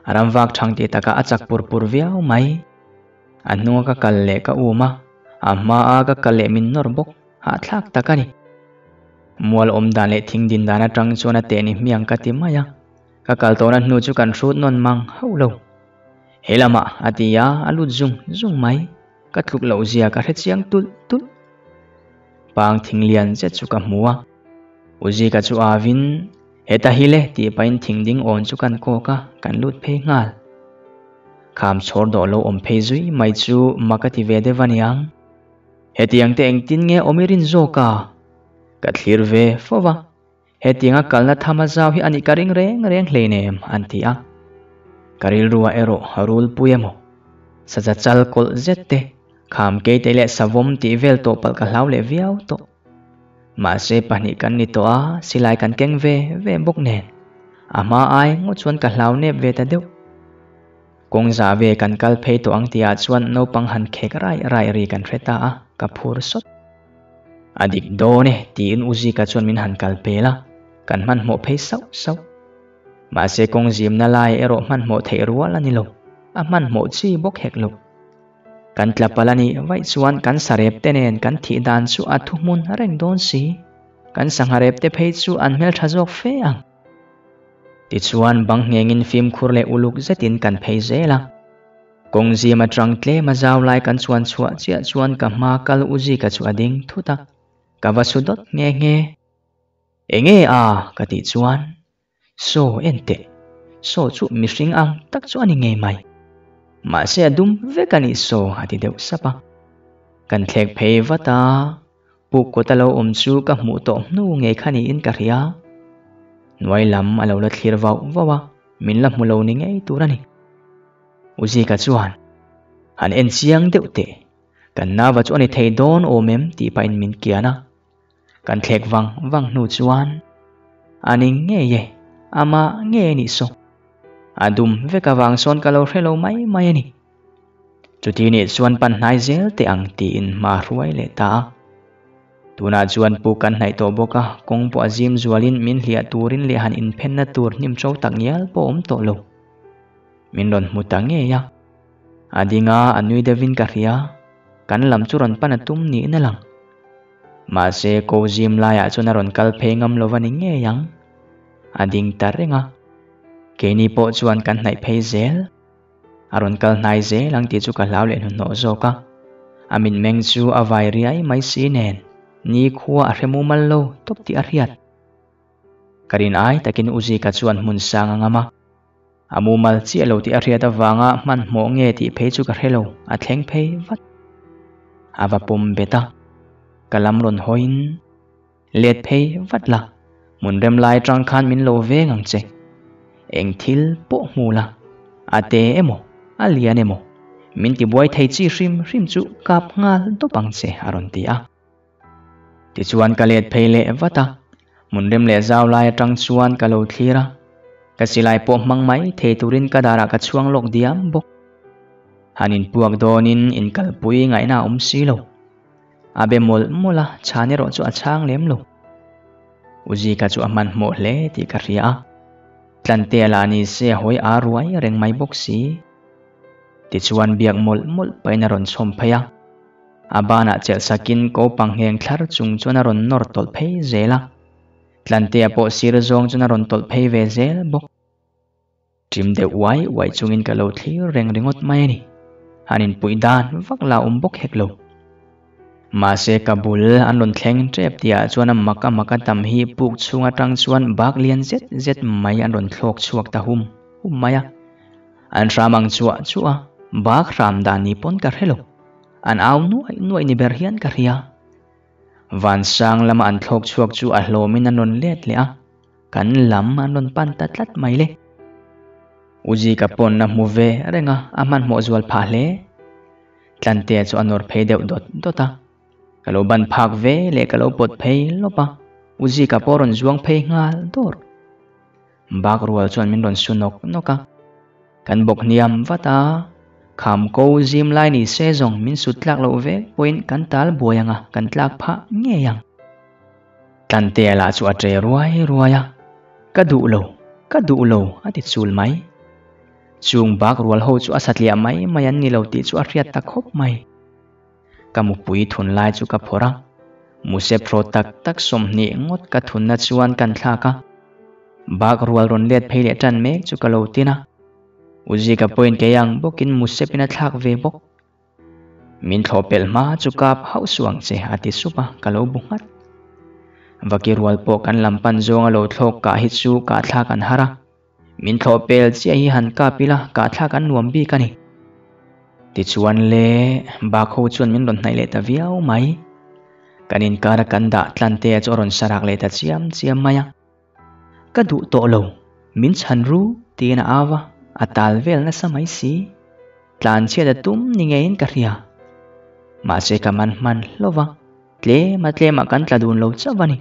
a ram vak thang tih takah a chak pur pur viau mai. A hnunga ka kal leh ka um a, a hmaa ka kal leh min nawr bawk, hahthlak tak a ni. Mual awm dan leh thing din dan atang chuan a teh ni hmiang ka ti mai a, ka kal tawhna hnu chu kan hrut nawn mang hauh lo. He lamah a ti a, a lut zung zung mai. Ka tluk loh zia ka hre chiang tulh tulh. Pang thing lian zet chu ka hmu a. U Zika chu avin, Heta hi le tih pahin thing ding awn chu kan kawk a, kan lut phei nghal. Kham chhawr dawh lo awm phei zui mai chu mak a ti ve deuh a niang. Hetiang te engtin nge awm i rin zawk a? Ka thlir ve fo va. Hetianga kalna tham a zau hi a nih ka ring reng reng hleinem, an ti a. Ka rilrua erawh rulpui emaw, saza chal kawlh zet te, kham keite leh savawm tih vel tawh palh ka hlau leh viau tawh. Mahse pahnih kan ni tawh a, silai kan keng ve ve bawk nen. A hma ai ngawt chuan ka hlau nep ve ta deuh. Kawng zah ve kan kal phei tawh ang tihah chuan naupang han khek raih raih ri kan hre ta a, ka phur sawt. A dik dawn e, tiin U Zika chuan min han kal pel a, kan hmanhmawh phei sauh sauh. Mahse kawng zimna lai erawh hmanhmawh theih rual a ni lo, a hmanhmawh chi bawk hek lo. Kan tla palh a nih vaih chuan kan sarep te nen kan thih dan chu a thuhmun reng dawn si. Kan sangha rep te phei chu an hmeltha zawk fe ang. Tichuan bang nghengin fimkhur leh uluk zetin kan phei zel a. Kawng zim atang tlem a zau lai kan chuan chhuah chiah chuan ka hma kal u Zika chu a ding thut a, ka va su dawt nghe nghe. Enge a? ka tih chuan, Saw en teh, saw chu mihring ang tak chu a ni ngei mai. Mahse a dum vek a nih saw a ti deuh sap a. Kan thlek phei vat a, puk kawt a lo awm chu ka hmuh tawh hnu ngei kha niin ka hria. Hnuai lam a lo la thlir vauh vauh a, min la hmu lo ni ngei tur a ni. U Zika chuan, Han en chiang deuh teh, kan nava chu a ni thei dawn awm em tih pahin min kian a. Kan thlek vang vang hnu chuan, A ni ngei e, amah ngei a nih saw. A dum vek avang sawn ka lo hre lo mai mai a ni. Chuti nih chuan pan hnai zel teh ang tiin hma hruai leh ta a. Tunah chuan puk kan hnaih tawh bawk a, kawng pawh a zim zualin min hliah turin leh han inphenna tur hnim ṭo tak ngial pawh a awm tawh lo. Min rawn hmu ta ngei a. A ding a, a nui deuhin ka hria. Kan lam chu rawn pan a tum niin a lang. Mahse, ko zim laiah chuan a rawn kal phei ngam lo va ni ngei ang. A ding ta reng a. Keini pawh chuan kan hnaih phei zel. A rawn kal hnai zel ang tih chu ka hlau leh hnuhnawh zawk a. A mitmeng chu a vai riai mai si nen, nikhua a hre mumal lo tawp tih a hriat. Ka rin ai takin U Zika chuan hmun sang a ngam a. A mumal chiah lo tih a hriat avanga hmanhmawh nge tih phei chu ka hre lo, a thleng phei vat. A va pawm bet a, ka lam rawn hawiin, Let phei vat la, hmun rem lai atang khan min lo veng ang che. Eng thil pawh hmu la, a te emaw, a lian emaw, min tibuai thei chi hrim hrim chu kap nghal dawp ang che a rawn ti a. Tichuan ka let phei leh vat a, hmun rem leh zau lai atang chuan ka lo thlir a, ka silai pawh hmang mai thei turin ka darah ka chhuang lawk diam bawk. Han inpuak dawnin inkalpui ngaihna a awm si lo. A be mawlh mawlh a, chhan erawh chu a chhang lem lo. U Zika chu a hmanhmawh hle tih ka hria a, Tlantea lah ni se a hawi a ruai reng mai bawk si. Tichuan biak mawlh mawlh pahin a rawn chhawm phei a. A banah chelh sakin ko pangheng thlar chung chuan a rawn nawr tawlh phei zel a. Tlantea pawh sir zawng chuan a rawn tawlh phei ve zel bawk. Ṭim deuh uai uai chungin ka lo thlir reng ringawt mai a ni. Han inpuih dan vak la awm bawk hek lo. Mahse ka bul an rawn thleng ṭep tihah chuan a mak a mak a tam hi puk chhung aṭang chuan bak lian zet zet mai an rawn thlawk chhuak ta hum hum mai a. An hram ang chuah chuah a, bak hram dan ni pawn ka hre lo. An au nuaih nuaih ni ber hian ka hria. Vansang lama an thlawk chhuak chu a hlawmin an rawn let leh a, kan lam an rawn pan ta tlat mai le. Uzika pawn a hmu ve reng a, a hmanhmawh zual phah hle. Tlantea chu a nawr phei deuh dawt dawt a. Ka lo ban phak ve leh ka lo pawt phei lawp a, Uzika pawh a rawn zuang phei nghal dawr. Bak rual chuan min rawn su nawk nawk a. Kan bawk hniam vat a, kham ko zim lai ni se zawng min sut tlak loh vek pawhin kan tal buai ang a, kan tlak phah ngei ang. Tlantea lah chu a ṭe ruai ruai a, Ka duh lo, ka duh lo a ti chul mai. Chung bak rual ho chu a satliah mai mai an ni lo tih chu a hriat ta khawp mai. Ka mupui thun lai chu ka phawrh a, musep hraw tak tak 20 ngawt ka thunna chuan kan thlak a. Bak rual rawn let phei leh tan mek chu ka lo tin a. Uzika pawhin kei ang bawkin musepin a thlak ve bawk. Min thlawh pelh hma chu kap hauh suh ang che a ti sup a, ka lo bu nghat. Vaki rual pawh kan lam pan zawnga lo thlawk kah hi chu kah thlak an har a. Min thlawh pel chiah hi han kap ila kah thlak an nuam bik a ni. Tichuan le, bak ho chuan min rawn hnaih leh ta viau mai. Kan inkara kan dah tlan te chu a rawn sarak leh ta chiam chiam mai a. Ka duh tawh lo, min chhan ru tiin a au a, a tal vel nasa mai si. Tlan chhiat a tum ni ngeiin ka hria. Mahse ka man hman hlauh va, tlem a tlemah kan tla dun lo chauh a ni.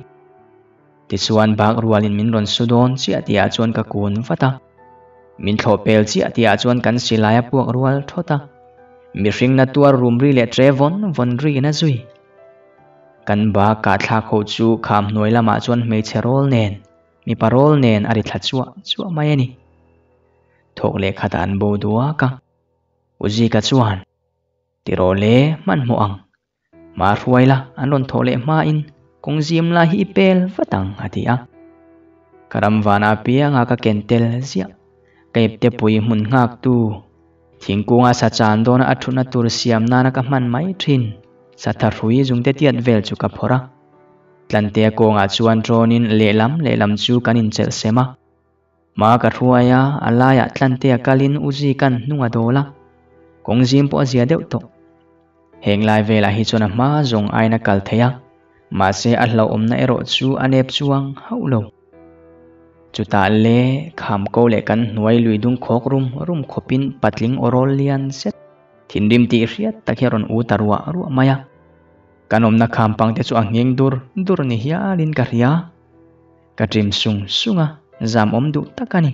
Tichuan bak rualin min rawn su dawn chiah tihah chuan ka kun vat a. Min thlawh pel chiah tihah chuan kan silai a puak rual thawt a. Mihring na tuar rum ri leh tre vawn vawn riin a zui. Kan bak kah thlak ho chu kham hnuai lamah chuan hmeichhe rawl nen, mipa rawl nen a ri thla chuah chuah mai a ni. Thawk leh khatah an bo duak a. Uzika chuan, Ti rawh le, hmanhmawh ang. Mah hruai la, an rawn thawh leh hmain kawng zim lai hi i pel vat ang, a ti a. Ka ram vana apianga ka ken tel ziah. Ka ipte pui hmun nghaktu, thingkunga sa chan dawna a thutna tur siam nana ka hman mai thin, satha hrui zungte tiat vel chu ka phawrh a. Tlantea kawngah chuan ṭawnin lehlam lehlam chu kan inchelh sem a. Hma ka hruai a, a laiah Tlantea kalin U Zika'n hnung a dawl a, kawng zim pawh a zia deuh tawh. Heng lai velah hi chuan a hma zawng aiin a kal thei a, mahse a hlauhawmna erawh chu a nep chuang hauh lo. Chutah le kham ko leh kan hnuai lui dung khawk rum rum khawpin patling aw rawl lian zet, thinrim tih hriat tak hi a rawn u ta ruah ruah mai a. Kan awmna kham pangte chu a nghing dur dur ni hialin ka hria. Ka ṭim sung sung a, zam awm duh tak a ni.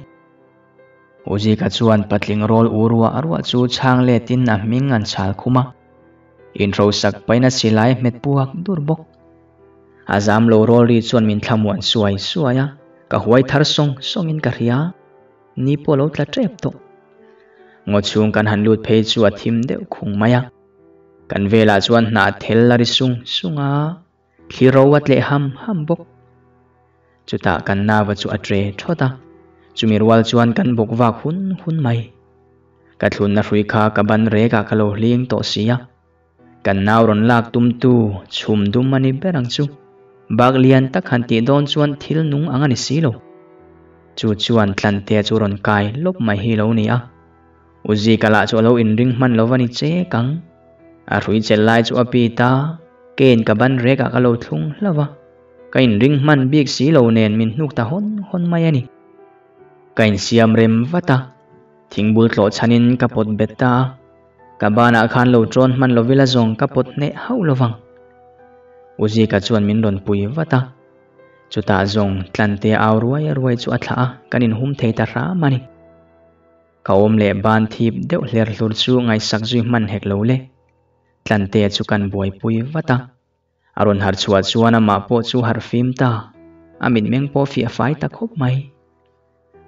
Uzika chuan patling rawl u ruah ruah chu chhang letin a hming an chhal khum a. Inhrosak paina silai hmet puak dur bawk. A zam lo rawl ri chuan min thlamuan suai suai a, ka huai thar sawng sawngin ka hria. Ni pawh lo tla ṭep tawh. Ngaw chhung kan han lut phei chu a thim deuh khung mai a. Kan velah chuan hnah thel a ri sung sung a. Thli ro a tleh ham ham bawk. Chutah kan nava chu a tre thawt a, chumi rual chuan kan bawk vak hun hun mai. Ka thlunna hrui kha ka ban rekah ka lo hling tawh si a. Kan nau rawn lak tumtu chhum dum a ni ber ang chu. Bak lian tak han tih dawn chuan thil nung ang a ni si lo. Chu chuan Tlantea chu rawn kai lawp mai hi lo ni a. Uzika lah chu a lo inring hman lo va ni chek ang. A hrui chelh lai chu a pit a, kein ka ban rekah ka lo thlung hlauh a. Ka inring hman bik si lo nen min hnuk ta hawn hawn mai a ni. Ka insiam rem vat a, thingbul tlawh chhanin ka pawt bet ta a. Ka banah khan lo ṭawn hman lovila zawng ka pawt hneh hauh lovang. Uzika chuan min rawn pui vat a. Chutah zawng Tlante au ruai ruai chu a thlah a, kan inhum thei ta hram a ni. Ka awm leh ban thip deuh hler hlur chu ngaihsak zui hman hek lo le. Tlantea chu kan buaipui vat a. A rawn harh chhuah chuan amah pawh chu harh fim ta. A mitmeng pawh fiah fai ta khawp mai.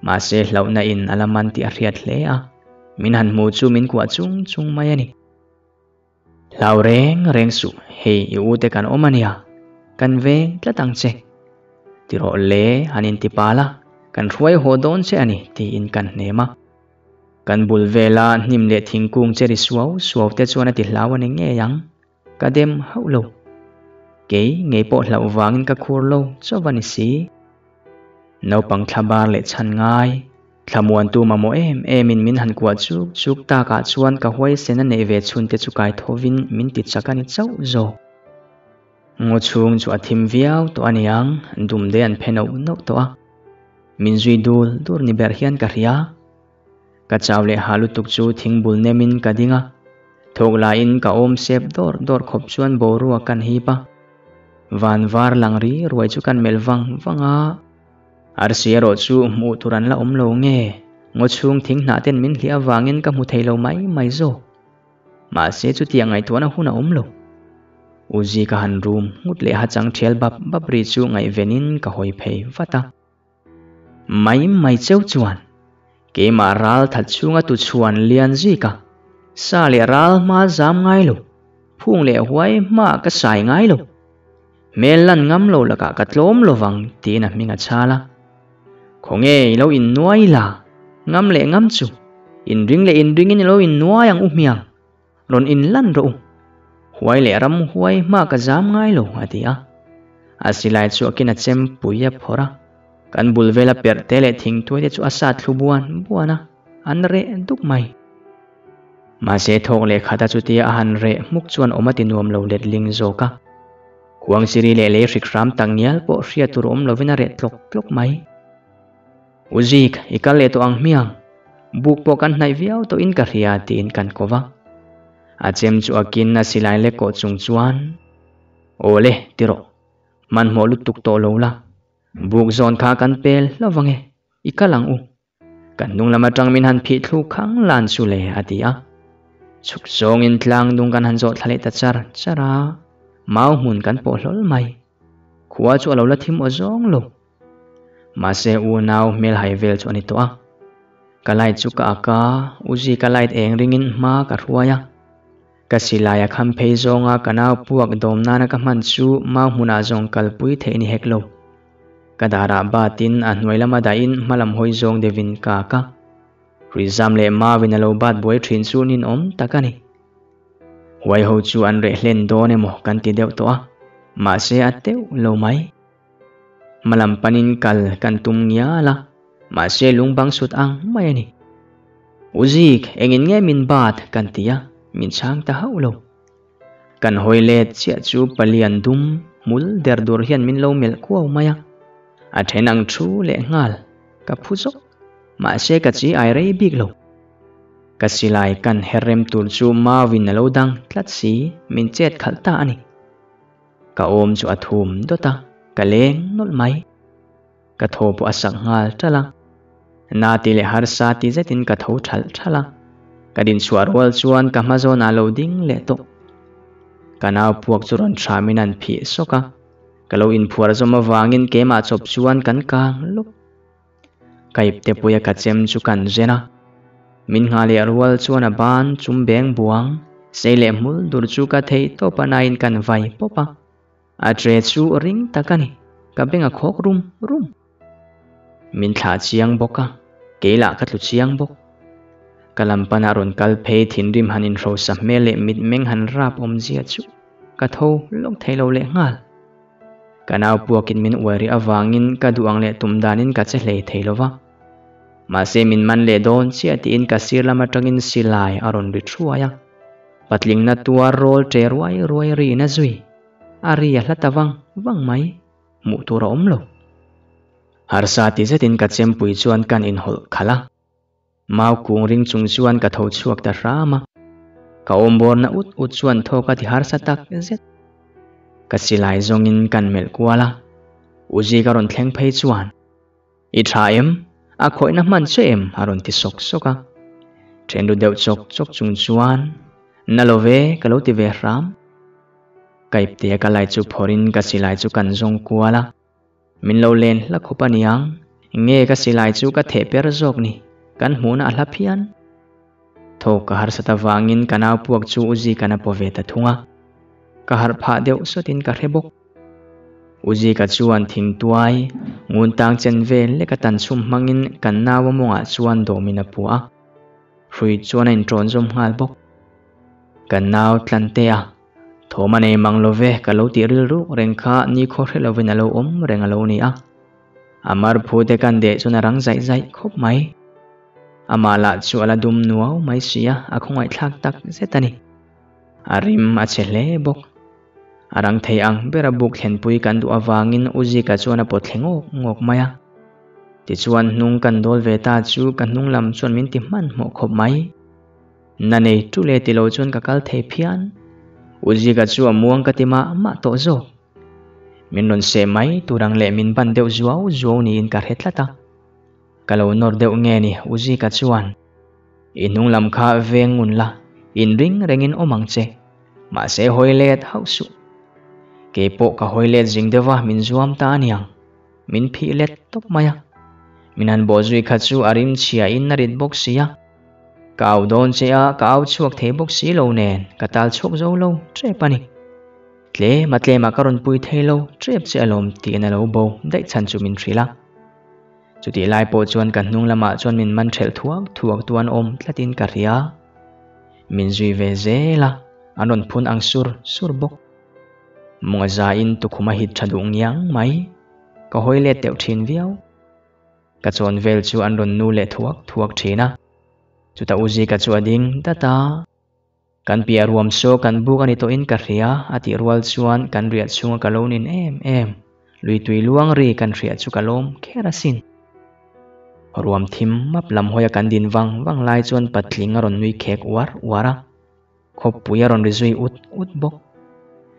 Mahse hlauhna in a la man tih a hriat hle a. Min han hmu chu min kuah chung chung mai a ni. Hlau reng reng suh, hei i ute kan awm a nia, kan veng tlat ang che. Ti rawh le, han inti pal a, kan hruai haw dawn che a ni, tiin kan hnem a. Kan bul vela hnim leh thingkung che ri suau suau te chuan a ti hlau a ni ngei ang, ka dem hauh lo. Kei ngei pawh hlauh vangin ka khur lo chauh a ni si. Naupang thlabar leh chhan ngai, thlamuantu mamawh em emin min han kuah chuk chuk takah chuan ka huaisen a neih ve chhunte chu kai thovin min ti chak a ni chauh zawk. Ngaw chhung chu a thim viau tawh a niang, dumde an phe nauh nauh tawh a. Min zui dul dur ni ber hian ka hria. Ka chau leh ha lutuk chu thingbul nemin ka ding a, thawk laiin ka awm sep dawr dawr khawp chuan boruak kan hip a. Van var lang ri ruai chu kan melh vang vang a. Arsi erawh chu hmuh tur an la awm lo nge, ngaw chhung thing hnah ten min hliah avangin ka hmu thei lo mai mai zawk. Mahse chutiang ngaihtuahna hun a awm lo. Uzi ka han rum nghut leh hachang thial bap bap ri chu ngaihvenin ka hawi phei vat a. Mai mai cheu chuan keimah ral that chhunga tu chhuan lian zik a, sa leh ral hma zam ngai lo, phung leh huai hma ka sai ngai lo. Hmel lan ngam lo lakah ka tlawm lovang tiin a hming a chhal a. Khawnge i lo innuai la, ngam leh ngam chu, inring leh inringin i lo innuai ang u hmiang, rawn inlan rawh u. Huai leh ram huai hma ka zam ngai lo a ti a. A silai chhuakin a chem pui a phawrh a. Kan bul vela perh te leh thingtuai te chu a sat thlu buan buan a, an reh duk mai. Mahse thawk leh khata chutia a han reh hmuk chuan awm a ti nuam lo letling zawk a. Khuangsiri leh lei hrik hram tak ngial pawh hriat tur awm lovin a reh tlawk tlawk mai. U Zik, i kal leh tawh ang hmiang. Buk pawh kan hnaih viau tawhin ka hria tiin kan ko va. A chem chu a kin a silai lek kawh chung chuan, Aw le, ti rawh. Hmanhmawh lutuk tawh lo la. Buk zawn kha kan pel hlauh ange, i kal ang u. Kan hnung lam atang min han phih thlu khang lan chu le, a ti a. Chhuk zawngin tlang dung kan han zawh thla leh ta char char a, mau hmun kan pawh hlawl mai. Khua chu a lo la thim aw zawng lo. Mahse unau hmelhai vel chu a ni tawh a. Ka light chu ka ak a, Uzi ka light eng ringin hma ka hruai a. Ka silai a kham phei zawnga ka nau puak dawm nana ka hman chu mau hmunah zawng kalpui theih ni hek lo. Ka darah batin a hnuai lama dahin hmalam hawi zawng deuhin ka ak a. Rizam leh mauin a lo bat buai thin chu ninawm tak a ni. Huai ho chu an reh hlen dawn emaw kan ti deuh tawh a, mahse a teuh lo mai. Hmalam panin kal kan tum ngial a, mahse lungbang sut ang mai a ni. U Zik, engin nge min bat kan ti a, min chhang ta hauh lo. Kan hawi let chiah chu palian dum hmul der dur hian min lo melh kuau mai a, a then ang thu leh nghal, ka phu zawk, mahse ka chi ai rei bik lo. Ka silai kan her rem tur chu mauin a lo dang tlat si, min chet khalh ta a ni. Ka awm chu a thum dawt a, ka leng nawlh mai. Ka thaw pawh a sak nghal ṭalh a. Na ti leh harsa ti zetin ka tho ṭhalh ṭhalh a. Ka dinchhuah rual chuan ka hma zawnah lo ding leh tawh. Ka nau puak chu rawn hramin an phih sawk a. Ka lo inphuar zawm avangin keimah chawp chuan kan kang lawk. Ka ipte puia ka chem chu kan zen a. Min nghah leh rual chuan a ban chum beng buang, sei leh hmul dur chu ka theih tawp a nain kan vai pawp a. A tre chu ring tak a ni, ka beng a khawk rum rum. Min thlah chiang bawk a, kei lah ka tlu chiang bawk. Ka lam panah rawn kal phei thinrim han inhrosa hmel leh mitmeng han rap awmzia chu ka tho lawk thei lo leh nghal. Ka nau puakin min uai rih avangin ka duh ang leh tum danin ka che hlei thei lo va. Mahse min man leh dawn chiah tiin ka sir lam atangin silai a rawn ri thuai a. Patlingna tuar rawl che ruai ruai riin a zui. A ri a hla ta vang vang mai. Hmuh tur a awm lo. Harsa ti zetin ka chempui chuan kan inhawlh khalh a. Mau kung ring chung chuan ka tho chhuak ta hram a. Ka awmbawrna ut ut chuan thawk a ti harsa tak zet. Ka silai zawngin kan melh kual a. Uzi ka rawn thleng phei chuan, I tha em? A khawihna hman che em? a rawn ti sawk sawk a. Then ru deuh chawk chawk chung chuan, Na lo ve, ka lo ti ve hram. Ka iptea ka lai chu phawrhin ka silai chu kan zawng kual a. Min lo len hla khawp a niang, nge ka silai chu ka theh per zawk ni, kan hmuhna a hla phian. Thawk ka harsat avangin ka nau puak chu Uzi kan a paw ve ta thung a, ka harh phah deuh sawtin ka hre bawk. Uzika chuan thingtuai ngun tang chen vel leka tan chhum hmangin kan naua mawngah chuan dawmin a puah a, hrui chuan a inṭawn zawm nghal bawk. Kan nau Tlantea thawm a nei mang lo ve ka lo tih rilruk reng kha nikhaw hre lovin a lo awm reng a lo ni a. A mar phu te kan deh chuan a rang zaih zaih khawp mai. Amah lah chu a la dum nuau mai si a, a khawngaihthlak tak zet a ni. A rim a chhe hle bawk. A rang thei ang bera buk thlenpui kan duh avangin U Zika chuan a pawt thle ngawk ngawk mai a. Tichuan hnung kan dawl ve ta chu ka hnung lam chuan min ti hmanhmawh khawp mai. Na nei tu le ti lo chuan ka kal thei phian. U Zika chu a muang ka ti mah mah tawh zawk. Min rawn seh mai tur ang leh min ban deuh zuau zuau niin ka hre tlat a. Ka lo nawr deuh nge ni U Zika chuan. I hnung lam kha veng ngun la, inring rengin awm ang che. Mahse hawi let hauh suh. Kei pawh ka hawi let zing deuh a, min zuam ta a niang. Min phih let tawp mai a. Min han bawh zui kha chu a rim chhia in a rit bawk si a. Ka au dawn che a, ka au chhuak thei bawk si lo nen, ka tal chhuak zo lo tep a ni. Tlem a tlem ah ka rawn pui thei lo tep che alawm tiin a lo bo daih chhan chu min hrilh a. Chutih lai pawh chuan ka hnung lamah chuan min man ṭhelh thuak thuak tu an awm tlatin ka hria. Min zui ve zel a, an rawn phun ang sur sur bawk. Munga zain tukhum a hit ṭha duh ngiang mai. Ka hawi let deuh ṭhin viau. Ka chawn vel chu an rawn nu leh thuak thuak ṭhin a. Chutah U Zika chu a ding dat a. Kan piah ruam saw kan buk a ni tawhin ka hria a tih rual chuan kan riah chhunga ka lo nin em em. Lui tui luang ri kan hriah chu ka lawm kher asin. Ruam thim map lam hawia kan din vang vang lai chuan patling a rawn nui khek uar uar a. Khawpui a rawn ri zui ut ut bawk.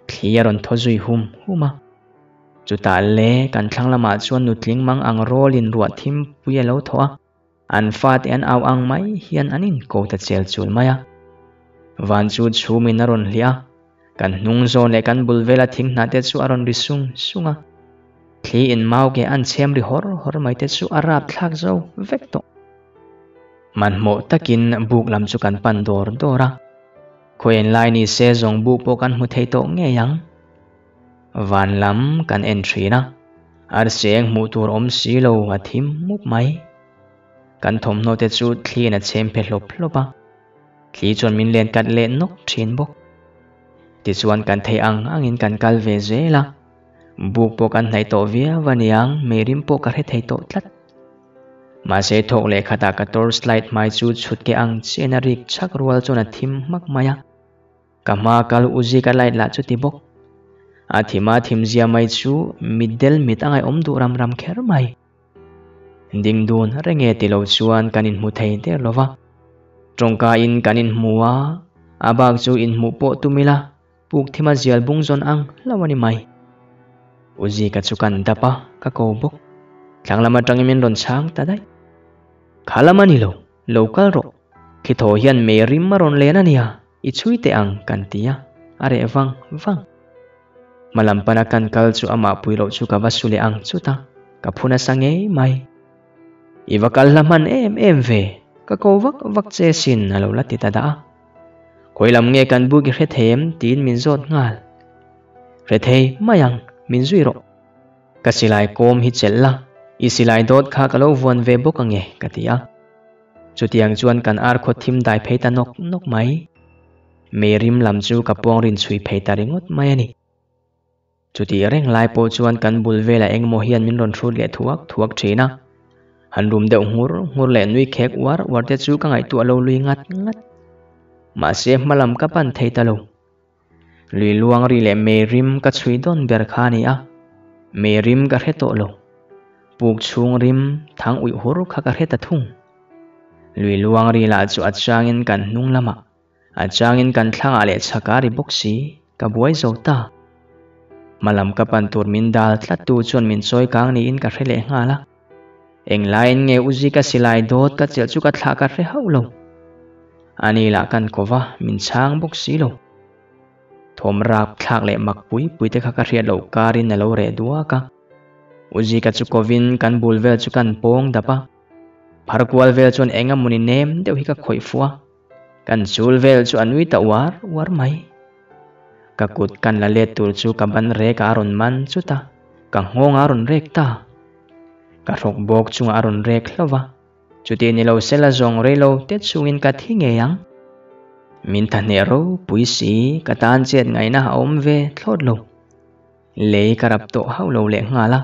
Thli a rawn thaw zui hum hum a. Chutah le kan thlang lamah chuan nutling mang ang rawlin ruah thim pui a lo thaw a. An fate an au ang mai hian an inko ta chel chul mai a. Van chu chhumin a rawn hliah a, kan hnung zawn leh kan bul vela thing hna te chu a rawn ri sung sung a. Thli in mau ke an chhem ri hawr hawr mai te chu a rap thlak zo vek tawh. Hmanhmawh takin buk lam chu kan pan dawr dawr a. Khawiin lai ni se zawng buk pawh kan hmu thei tawh ngei ang. Van lam kan en thin a, arseng hmuh tur awm si lo a thim mup mai. Kan thawmhnaw te chu thliin a chhem phe hlawp hlawp a, thli chuan min len kat leh nawk thin bawk. Tichuan kan theih ang angin kan kal ve zel a, buk pawh kan hnaih tawh viau a niang, meirim pawh ka hre thei tawh tlat. Mahse thawk leh khatah ka torch light hmai chu chhut ke ang chian a rik chhak rual chuan a thim hmak mai a. Ka hma kal u Zika light lah chu ti bawk. A thima thim zia mai chu mitdel mit a ngaihawm duh ram ram kher mai. Ding dun reng e ti lo chuan kan inhmu thei der lo va. Tawngka in kan inhmu a, a bak chu inhmuh pawh tum ila, puk thima zial bung zawn ang hlauh a ni mai. U Zika chu kan dap a, ka ko bawk. Thlang lam atangin min rawn chhang ta daih. Kha lam a ni lo, lo kal rawh. Khi thaw hian mei rim a rawn len a nia, i chhui teh ang kan ti a, a reh vang vang. Hmalam pana kan kal chu amah pui loh chu ka va su leh ang chut a, ka phu nasa ngei mai. I va kal hla hman em em ve, ka ko vak vak che sin a lo la ti ta dah a. Khawi lam nge kan buk i hre thei em tiin min zawt nghal. Hre thei mai ang, min zui rawh. Ka silai kawm hi chelh la, i silai dawt kha ka lo vuan ve bawk ange ka ti a. Chutiang chuan kan ar khaw thim dai phei ta nawk nawk mai. Mei rim lam chu ka puang rin chhui phei ta ringawt mai a ni. Chutih reng lai pawh chuan kan bul velah engemaw hian min rawn hrut leh thuak thuak thin a. Han rum deuh nghur nghur leh nui khek uar uar te chu ka ngaihtuah lo lui ngat ngat. Mahse hma lam ka pan thei ta lo. Lui luang ri leh mei rim ka chhui dawn ber kha a ni a, mei rim ka hre tawh lo. Puk chhung rim thang uih hur kha ka hre ta thung. Lui luang ri lah chu a changin kan hnung lamah, a changin kan thlangah leh chhakah a ri bawk si, ka buai zo ta. Hmalam ka pan tur min dal tlat tu chuan min chawi kang niin ka hre leh nghal a. Englaiin nge u Zika silai dawt ka chelh chu ka thlah ka hre hauh lo. Ani lah kan ko va, min chhang bawk si lo. Thawm rap thlak leh mak pui pui te kha ka hriat loh karin a lo reh duak a. U Zika chu kovin kan bul vel chu kan pawng dap a. Phar kual vel chuan eng emawni nem deuh hi ka khawih fuh a. Kan chul vel chu a nui ta uar uar mai. Ka kut kan la let tur chu ka ban rek a a rawn man chut a. Ka nghawng a rawn rek ta. Ka hrawk bawk chungah a rawn rek hlauh va. Chuti ni lo sela zawng rei lo te chungin ka thi ngei ang. Min tha hneh ropui si, ka tan chet ngaihna a awm ve thlawt lo. Lei ka rap tawh hauh lo leh nghal a.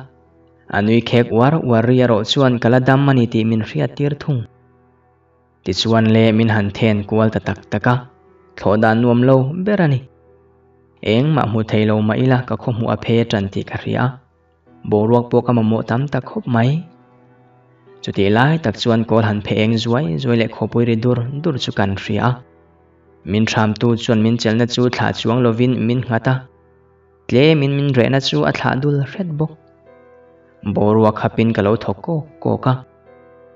A nui khek uar uar ri erawh chuan ka la dam a ni tih min hriat tir thung. Tichuan le min han then kual ta tak tak a, thlawh dan nuam lo ber a ni. Engmah hmu thei lo mah ila ka khawhmuh a phe tan tih ka hria a, boruak pawh ka mamawh tam ta khawp mai. Chutih lai tak chuan kawl han phe eng zuai zuai leh khawpui ri dur dur chu kan hria a. Min hramtu chuan min chelna chu thlah chuang lovin min nghat a, tlemin min rehna chu a thlah dul hret bawk. Boruak khapin ka lo thawk kawk kawk a.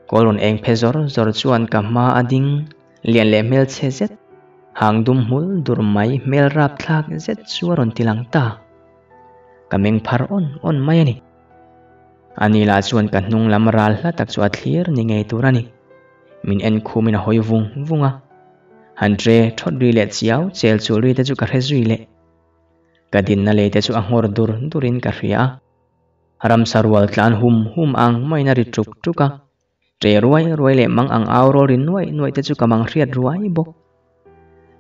Kawl rawn eng phe zawr zawr chuan ka hma a ding lian leh hmelchhe zet, hang dum hmul dur mai hmel rapthlak zet chu a rawn ti lang ta. Ka meng phar awn awn mai a ni. Ani lah chuan ka hnung lam ral hla tak chu a thlir ni ngei tur a ni. Min en khumin a hawi vung vung a. Han tre thawt ri leh chiau chel chul ri te chu ka hre zui leh. Ka dinna lei te chu a nghawr dur durin ka hria a. Ramsa rual tlan hum hum ang maiin a ri tuk tuk a, ṭe ruai ruai leh mang ang au rawl ri nuaih nuaih te chu ka mang hriat ruai bawk.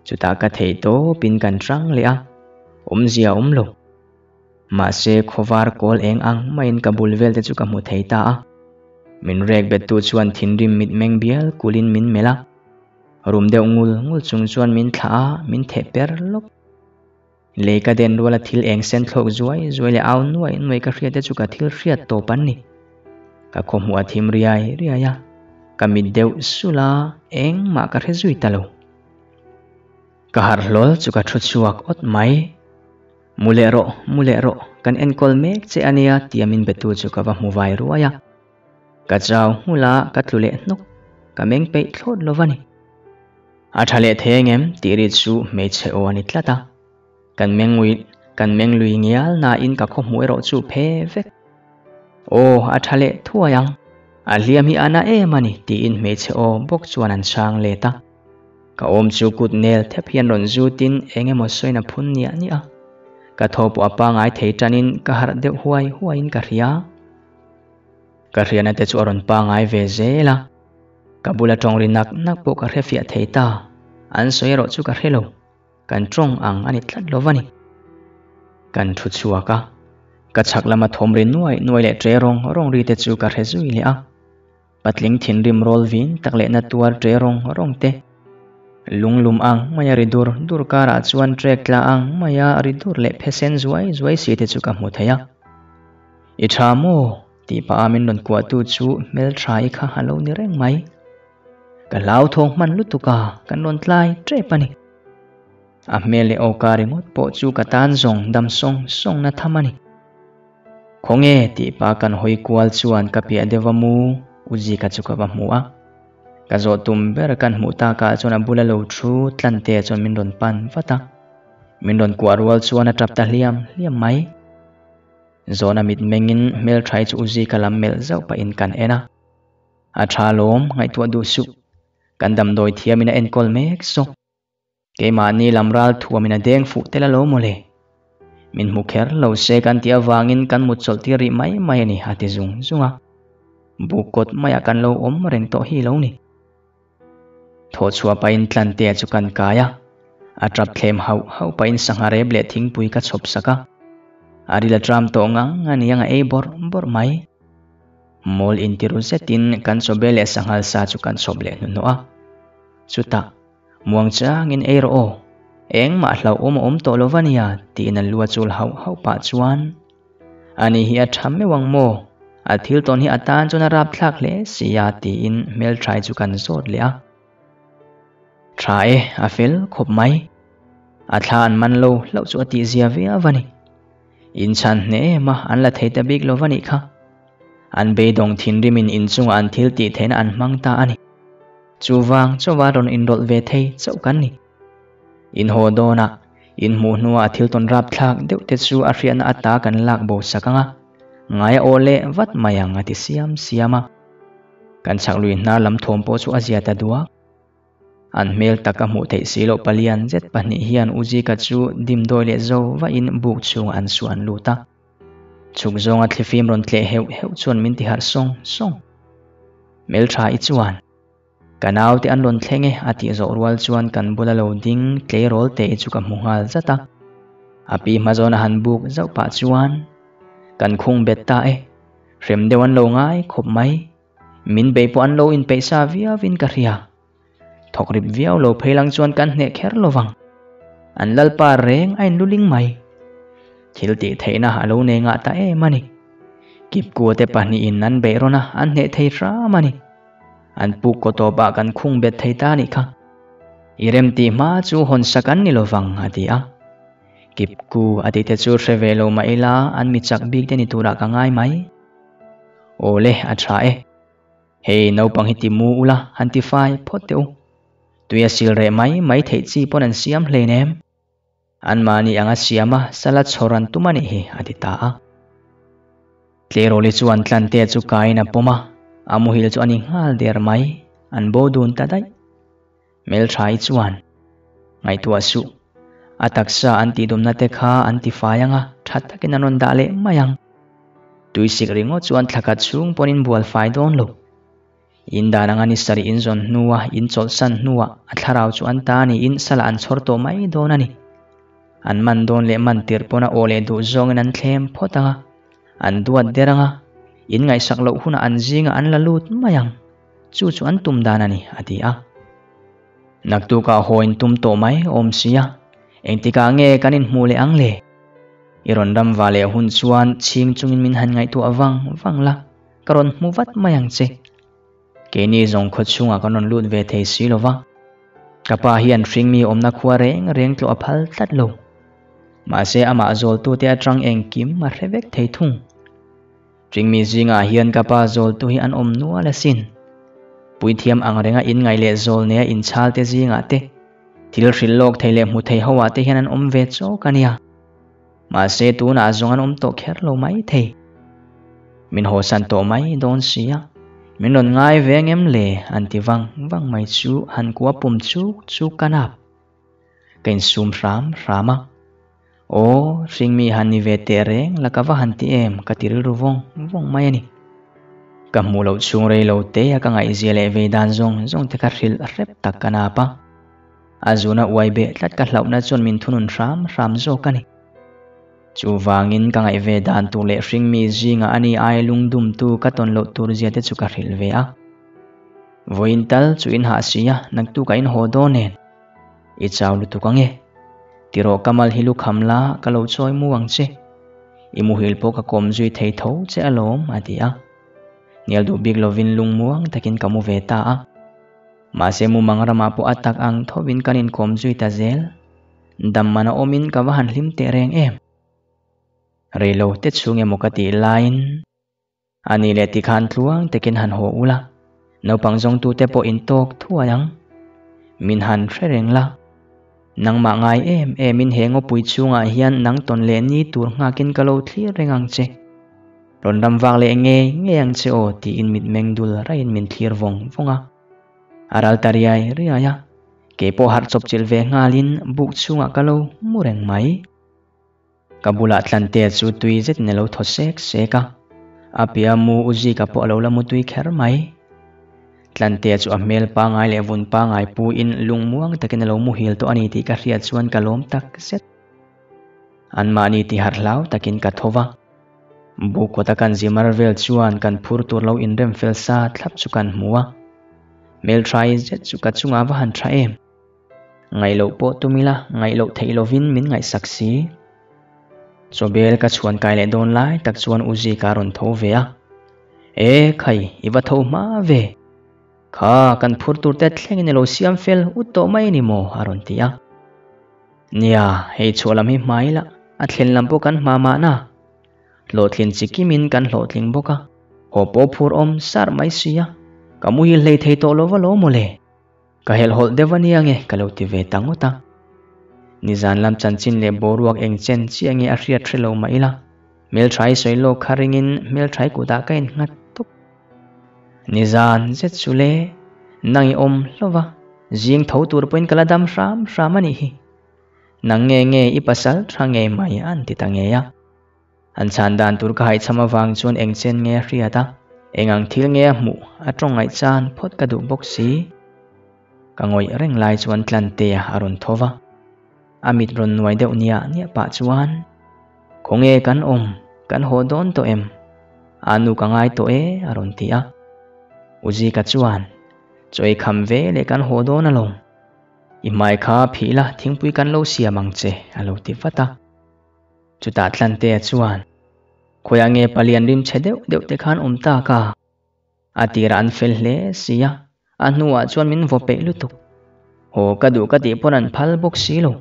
Chutah ka theih tawpin kan hrang leh a, awmzia a awm lo. Mahse khawvar kawl eng ang maiin ka bul vel te chu ka hmu thei ta a. Min rek bettu chuan thinrim mitmeng bial kulhin min melh a, rum deuh ngul ngul chung chuan min thlah a, min theh per lawk. Lei ka den ruala thil eng sen thlawk zuai zuai leh au nuai nuai ka hriat te chu ka thil hriat tawp an ni. Ka khawhmuh a thim riai riai a, ka mit deuh sulh a, engmah ka hre zui ta lo. Ka harh hlawl chu ka thu chhuak awt mai. Mu leh rawh, mu leh rawh, kan enkawl mek che a nia tia min betu chu ka va hmu vai ruai a. Ka chau nghulh a, ka tlu leh hnawk, ka meng peih thlawt lo va ni. A tha leh thei engem tih ri chu hmeichhe aw a ni tlat a, kan mengui kan menglui ngial nain ka khawhmuh erawh chu phe vek. Aw a tha leh thuai ang, a hliam hi a na em a ni tiin hmeichhe aw bawk chuan an chhang let a. Ka awm chu kut nel thep hian rawn zutin eng emaw sawiin a phun niah niah a, ka thaw pawh a pangai thei tanin ka harh deuh huai huaiin ka hria. Ka hriatna te chu a rawn pangai ve zel a. Ka bula tawng ri nak nak pawh ka hre fiah thei ta, an sawi erawh chu ka hre lo, kan tawng ang a ni tlat lo va ni. Kan thu chhuak a, ka chhak lama thawm ri nuai nuai leh ṭe rawng rawng ri te chu ka hre zui leh a, patling thinrim rawl vin tak leh na tuar ṭe rawng rawng te, lunglum ang maia ri dur dur karah chuan ṭek tla ang maia ri dur leh phe sen zuai zuai si te chu ka hmu thei a. I ṭha maw? Tih pah a min rawn kuahtu chu hmeltha i kha a lo ni reng mai. Ka hlauthawng hman lutuk a, kan rawn tlai tep a ni. A hmel leh awka ringawt pawh chu ka tan zawng dam sawng sawng na tham a ni. Khawnge tih pah kan hawi kual chuan ka piah deuh a mu u Zika chu ka va hmu a. Ka zawh tum ber kan hmuh takah chuan a bula lo thu Tlante chuan min rawn pan vat a. Min rawn kuah rual chuan a tap ta hliam hliam mai. Zawhna mitmengin hmelṭhai chu Uzi ka lam melh zauh pahin kan en a. A ṭha lawm, ngaihtuah duh suh. Kan damdawi thiamin a enkawl mek zawk. Keimahni lam ral thuamin a deng fuh tel alo mawle. Min hmu kher lo se kan tih avangin kan mut chawlh tir rih mai mai a ni, a ti zung zung a. Buk kawt maiah kan lo awm reng tawh hi lo ni. Thawh chhuah pahin Tlantea chu kan kai a, a tap thlem hauh hauh pahin sangha rep leh thingpui ka chhawp sak a. A ril a tram tawh ngang a niang a ei bawrh bawrh mai. Mawl intiru zetin kan chawbe leh sanghal sa chu kan chhawp leh hnuhnawh a. Chutah, muang changin ei rawh aw, engmah hlauhawm a awm tawh lo va nia tiin a lu a chul hauh hauh pah chuan Ani hi a tha meuh ang maw? A thil tawn hi a tan chuan a rapthlak hle si a tiin hmelthaii chu kan zawt leh a. Tha e, a fel khawp mai. A thla an man lo hlauh chu a tihzia viau a ni. Inchhan hneh em a, an la thei ta bik lo va nih kha. An beidawng thinrimin inchungah an thil tih theihna an hmang ta a ni. Chuvang chauha rawn inrawlh ve thei chauh kan ni. Inhaw dawnah In hmuh hnuah a thil tawn rapthlak deuh te chu a hriatna ata kan lak bo sak ang a, ngai a aw leh vat mai ang a ti siam siam a. Kan chhak lui hnar lam thawm pawh chu a zia ta duak. An hmel tak a hmuh theih si loh palian zet pahnih hian U Zika chu dimdawi leh zo vahin buk chhungah an suan lut a. Chhuk zawnga thlifim rawn tleh heuh heuh chuan min ti harh sawng sawng. Hmeltha i chuan, Ka naute an rawn thleng e a tih zawh rual chuan kan bula lo ding tleirawl te chu ka hmu nghal zat a. A pi hma zawn a han buk zauh pah chuan, Kan khung bet ta e, hrem deuh an lo ngai khawp mai. Min bei pawh an lo inpeih sa viau in ka hria. Thawk rip viau lo phei lang chuan kan hneh kher lo vang. An lalpa reng a inluling mai. Thil tih theihna a lo nei ngah ta em a ni. Kipkua te pahnihin an beih rawn a, an hneh thei hram a ni. An puk kaw tawpah kan khung bet thei ta nih kha. I rem tih hma chu hawn sak an ni lo vang, a ti a. Kipku a tih te chu hre ve lo mah ila an mi chak bik te ni turah ka ngai mai. Awle, a tha e. Hei naupang hi ti mu ula han ti fai phawt teh u. Tui a sil reh mai mai theih chi pawn an siam hlein em? Anmahni anga siama sala chhawr an tum a nih hi a ti ta a. Tlerawli chuan Tlantea chu kaiin a pawm a, a muhil chu a ni nghal der mai, an bo dun ta daih. Hmeltha-i chuan, Ngaihtuah suh, a taksa an tihdumna te kha an ti fai ang a, tha takin an rawn dah leh mai ang. Tuisik ringawt chuan thla khat chhung pawn in bual fai dawn lo. In dan anga ni sarih in zawn hnua in chawlhsan hnuah a thlarau chu an ta niin salah an chhawr tawh mai dawn a ni. An man dawn leh man tirh pawn a aw leh duh zawngin an thlem phawt ang a, an duat der ang a, in ngaihsak loh hunah an zingah an la lut mai ang. Chu chu an tum dan a ni, a ti a. Naktukah haw in tum tawh mai awm sia, engtikah nge kan inhmuh leh ang le? I rawn ram va leh hun chuan chhing chungin min han ngaihtuah vang vang la, ka rawn hmu vat mai ang che. Keini zawng khaw chhungah kan rawn lut ve thei si lo va, ka pa hian hringmi awmna khua reng reng tlawh a phal tlat lo. Mahse amah zawltute atang engkim a hre vek thei thung. Ringmi zingah hian ka pa zawltu hi an awm nual asin. Puithiam ang renga inngaih leh zawl neia inchhal te zingah te, thil hrilh lawk thei leh hmu thei ho ah te hian an awm ve chawk a nia. Mahse tunah zawng an awm tawh kher lo mai thei. Min hawsan tawh mai dawn sia, min rawn ngai ve ngem le an ti vang vang mai chu han kua pum chuk chuk ka nap. Ka insum hram hram a. Aw, hringmi han ni ve teh reng la ka va han ti em ka ti rilru vawng vawng mai a ni. Ka hmuh loh chhung rei lo te a ka ngaihzia leh vei dan zawng zawng te ka hrilh hrep tak ka nap a. A zuna uai beh tlat ka hlauhna chuan min thunun hram hram zawk a ni. Chuvangin ka ngaih ve dan tur leh hringmi zingah a ni ai lungdumtu ka tawn loh tur zia te chu ka hrilh ve a. Vawiin tal chu in hah si a, naktuk a in haw dawn nen. I chau lutuk ang e. Tirawh ka mal hi lukham la, ka lo chawi mu ang che. I muhil pawh ka kawm zui thei tho che alawm, a ti a. Hnial duh bik lovin lungmuang takin ka mu ve ta a. Mahse mumang ramah pawh a tak ang thovin kan inkawm zui ta zel. Dam man a awmin ka va han hlim teh reng em. Reilo te chhung emaw ka tih laiin. A nih leh tikhan tluang takin han haw ula, naupang zawngtute pawh in tawk thuai ang. Min han hre reng la. Nangmah ngai em emin he ngawpui chhungah hian nang tawn leh ni tur nghakin ka lo thlir reng ang che. Rawn ram vak leh ngei ngei ang che aw tiin mitmeng dul raiin min thlir vawng vawng a. A ral ta riai riai a, keipawh harh chawp chilh ve nghalin buk chhungah ka lo mu reng mai. Ka bulah Tlantea chu tui zetin a lo thaw sek sek a, a piah mu u Zika pawh a lo la mu tui kher mai. Tlantea chu a hmel pangai leh vun pangai puin lungmuang takin a lo muhil tawh a ni tih ka hriat chuan ka lawm tak zet. Anmahni tiharh hlau takin ka tho va. Buk kawta kan zimar vel chuan kan phur tur lo inrem fel sa thlap chu kan hmu a. Hmelthaii zet chu ka chungah va han tha em! Ngaih loh pawh tum ila, ngaih loh theih lovin min ngaihsak si. Chawbel ka chhuan kai leh dawn lai tak chuan U Zika rawn tho ve a. E khai, i va tho hma ve. Kha, kan phur tur te thlengin i lo siam fel ut tawh mai ni maw? a rawn ti a. Nia, hei chhuah lam hi hma ila, a thlen lam pawh kan hma mahna. Hlawhtlin chi kimin kan hlawhtling bawk a, haw pawh phur awm sar mai si a, ka muhil hlei thei tawh lo va lo maw le? Ka helhhawlh deuh a nia nge ka lo ti ve ta ngawt a. Nizan lam chanchin leh boruak eng chen chiah nge a hriat hre lo mah ila, hmelthaii sawi lawk kha ringin hmelthaii kutah ka innghat tawp. Nizan zet chu le, nang i awm hlauh va, zing tho tur pawhin ka la dam hram hram a nih hi. Nang nge nge i pasal tha ngei mai an ti ta ngei a. An chhan dan tur ka haihchham avang chuan eng chen nge a hriat a, eng ang thil nge a hmuh a tawng ngaih chan phawt ka duh bawk si. Ka ngawih reng lai chuan Tlantea a rawn tho va, a mit rawn nuai deuh niah niah pah chuan, Khawnge kan awm, kan haw dawn tawh em? A nu ka ngai tawh e a rawn ti a. Uzika chuan, Chaw ei kham ve leh kan haw dawn alawm. I hmai kha phih la thingpui kan lo siam ang che a lo ti vat a. Chutah Tlantea chuan, Khawiah nge palian rim chhe deuh deuh te khan awm tak a? A tirah an fel hle si a, a hnuah chuan min vaw peih lutuk. Haw ka duh ka tih pawn an phal bawk si lo.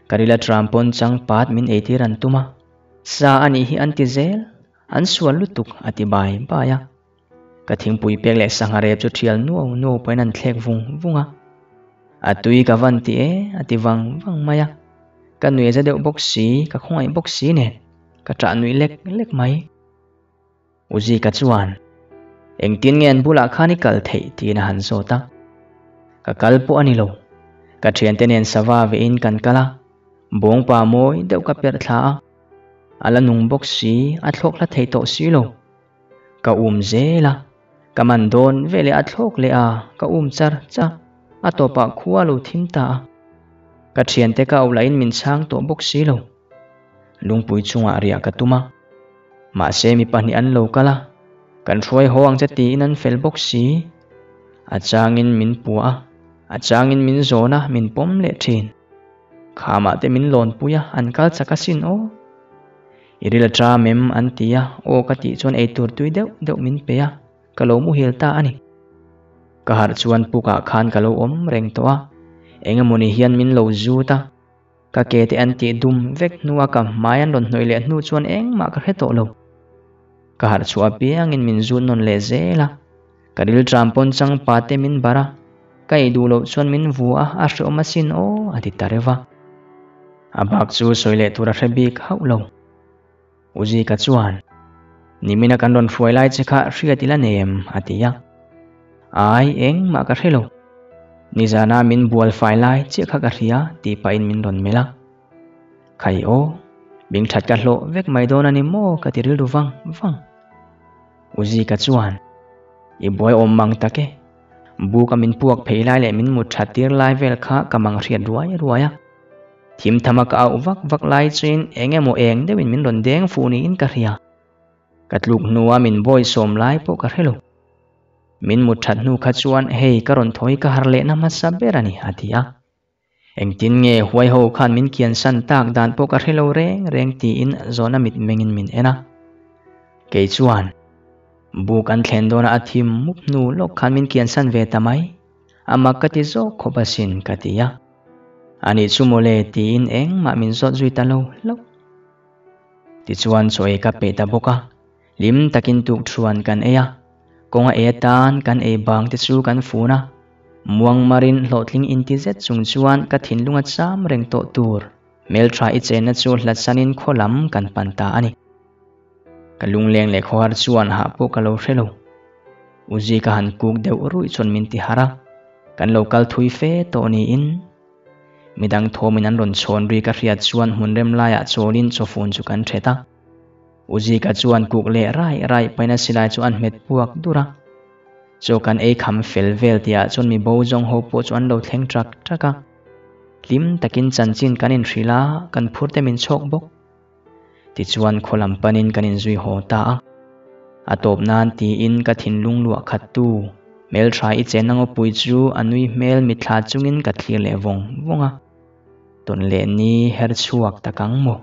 Ka rila tram pawn chang pat min eitir an tum a, sa a nih hi an ti zel, an sual lutuk a ti bai bai a. Ka thingpui pek leh sangha rep chu thial nuau nuau pawhin an thlek vung vung a. A tui ka van ti e a ti vang vang mai a. Ka nui za deuh bawk si, ka khawngaih bawk si nen, ka ṭah nuih lek lek mai. Uzika chuan, Engtin nge an bulah khan i kal theih? tiin a han zawt a. Ka kal pawh a ni lo. Ka ṭhiante nen sava vein kan kal a, bawngpa mawi deuh ka perh thla a. A la nung bawk si, a thlawk hla thei tawh si lo. Ka um zel a, ka man dawn veleh a thlawk leh a, ka um char char a, a tawpah khua a lo thim ta a. Ka thiante ka auh lahin min chhang tawh bawk si lo. Lungpui chungah riah ka tum a, mahse mi pahnih an lo kal a, kan hruai haw ang che tiin an fel bawk si. A changin min pua a, a changin min zawn a, min pawm leh thin. Khamah te min lawnpui a, an kal chak asin aw. I ril a ṭam em? an ti a, aw ka tih chuan eitur tui deuh deuh min pe a, ka lo muhil ta a ni. Ka harh chuan pukah khan ka lo awm reng tawh a, eng emawni hian min lo zut a, ka ke te an tih dum vek hnua ka hmai an rawn hnawih leh hnu chuan engmah ka hre tawh lo. Ka harh chhuah apiangin min zut nawn leh zel a, ka ril ṭam pawn chang pa te min barh a, ka ei duh loh chuan min vu a, a hreawm asin aw a ti ta reuh va. A bak chu sawi leh tur a hre bik hauh lo. Uzika chuan, Nimina kan rawn hruai lai che kha hriat ila nem, a ti a. Ai, engmah ka hre lo. Nizana min bual fai lai chiah kha ka hria, tih pahin min rawn melh a. Khai aw, bing that ka hlawh vek mai dawn a ni maw ka ti rilru vang vang. Uzika chuan, I buai awm mang tak e. Buka min puak phei lai leh min mut that tir lai vel kha ka mang hriat ruai ruai a. Thim thama ka auh vak vak lai chuin eng emaw eng deuhin min rawn deng fuh niin ka hria. Ka tluk hnua min bawi sawm lai pawh ka hre lo. Min mut that hnu kha chuan hei ka rawn thawi ka har lehna hmasa ber a ni, a ti a. Engtin nge huai ho khan min kian san tak dan pawh ka hre lo reng reng tiin zawhna mitmengin min en a. Kei chuan, Buk an thlen dawna a thim mup hnu lawk khan min kian san ve ta mai. A mak ka ti zawk khawp asin ka ti a. Anih chu mawle tiin engmah min zawt zui ta lo hlauh. Tichuan chaw ei ka peih ta bawk a, hlim takin tuk thuan kan ei a, kawnga ei atan kan ei bang te chu kan fun a. Muangmarin hlawhtling inti zet chung chuan ka thinlung a cham reng tawh tur hmeltha i chenna chu hlatsanin khaw lam kan pan ta a ni. Ka lungleng leh khawhar chuan hah pawh ka lo hre lo. Uzi ka han kuk deuh ruih chuan min ti harh a, kan lo kal thui fe tawh niin. Midang thawmin an rawn chhawn ri ka hriat chuan hmun rem laiah chawlin chawfun chu kan thet a. Uzika chuan kuk leh rai rai paina silai chu an hmet puak dur a. Chaw kan ei kham fel vel tihah chuan mi bo zawng ho pawh chu an lo thleng ṭak ṭak a. Hlim takin chanchin kan inhrilh a, kan phur te min chhawk bawk. Tichuan khaw lam panin kan inzui haw ta a. A tawp nan tiin ka thinlung luah khat tu hmeltha i chenna ngawpui chu a nui hmel mitthla chungin ka thlir leh vawng vawng a. Tawn leh ni her chhuak tak ang maw?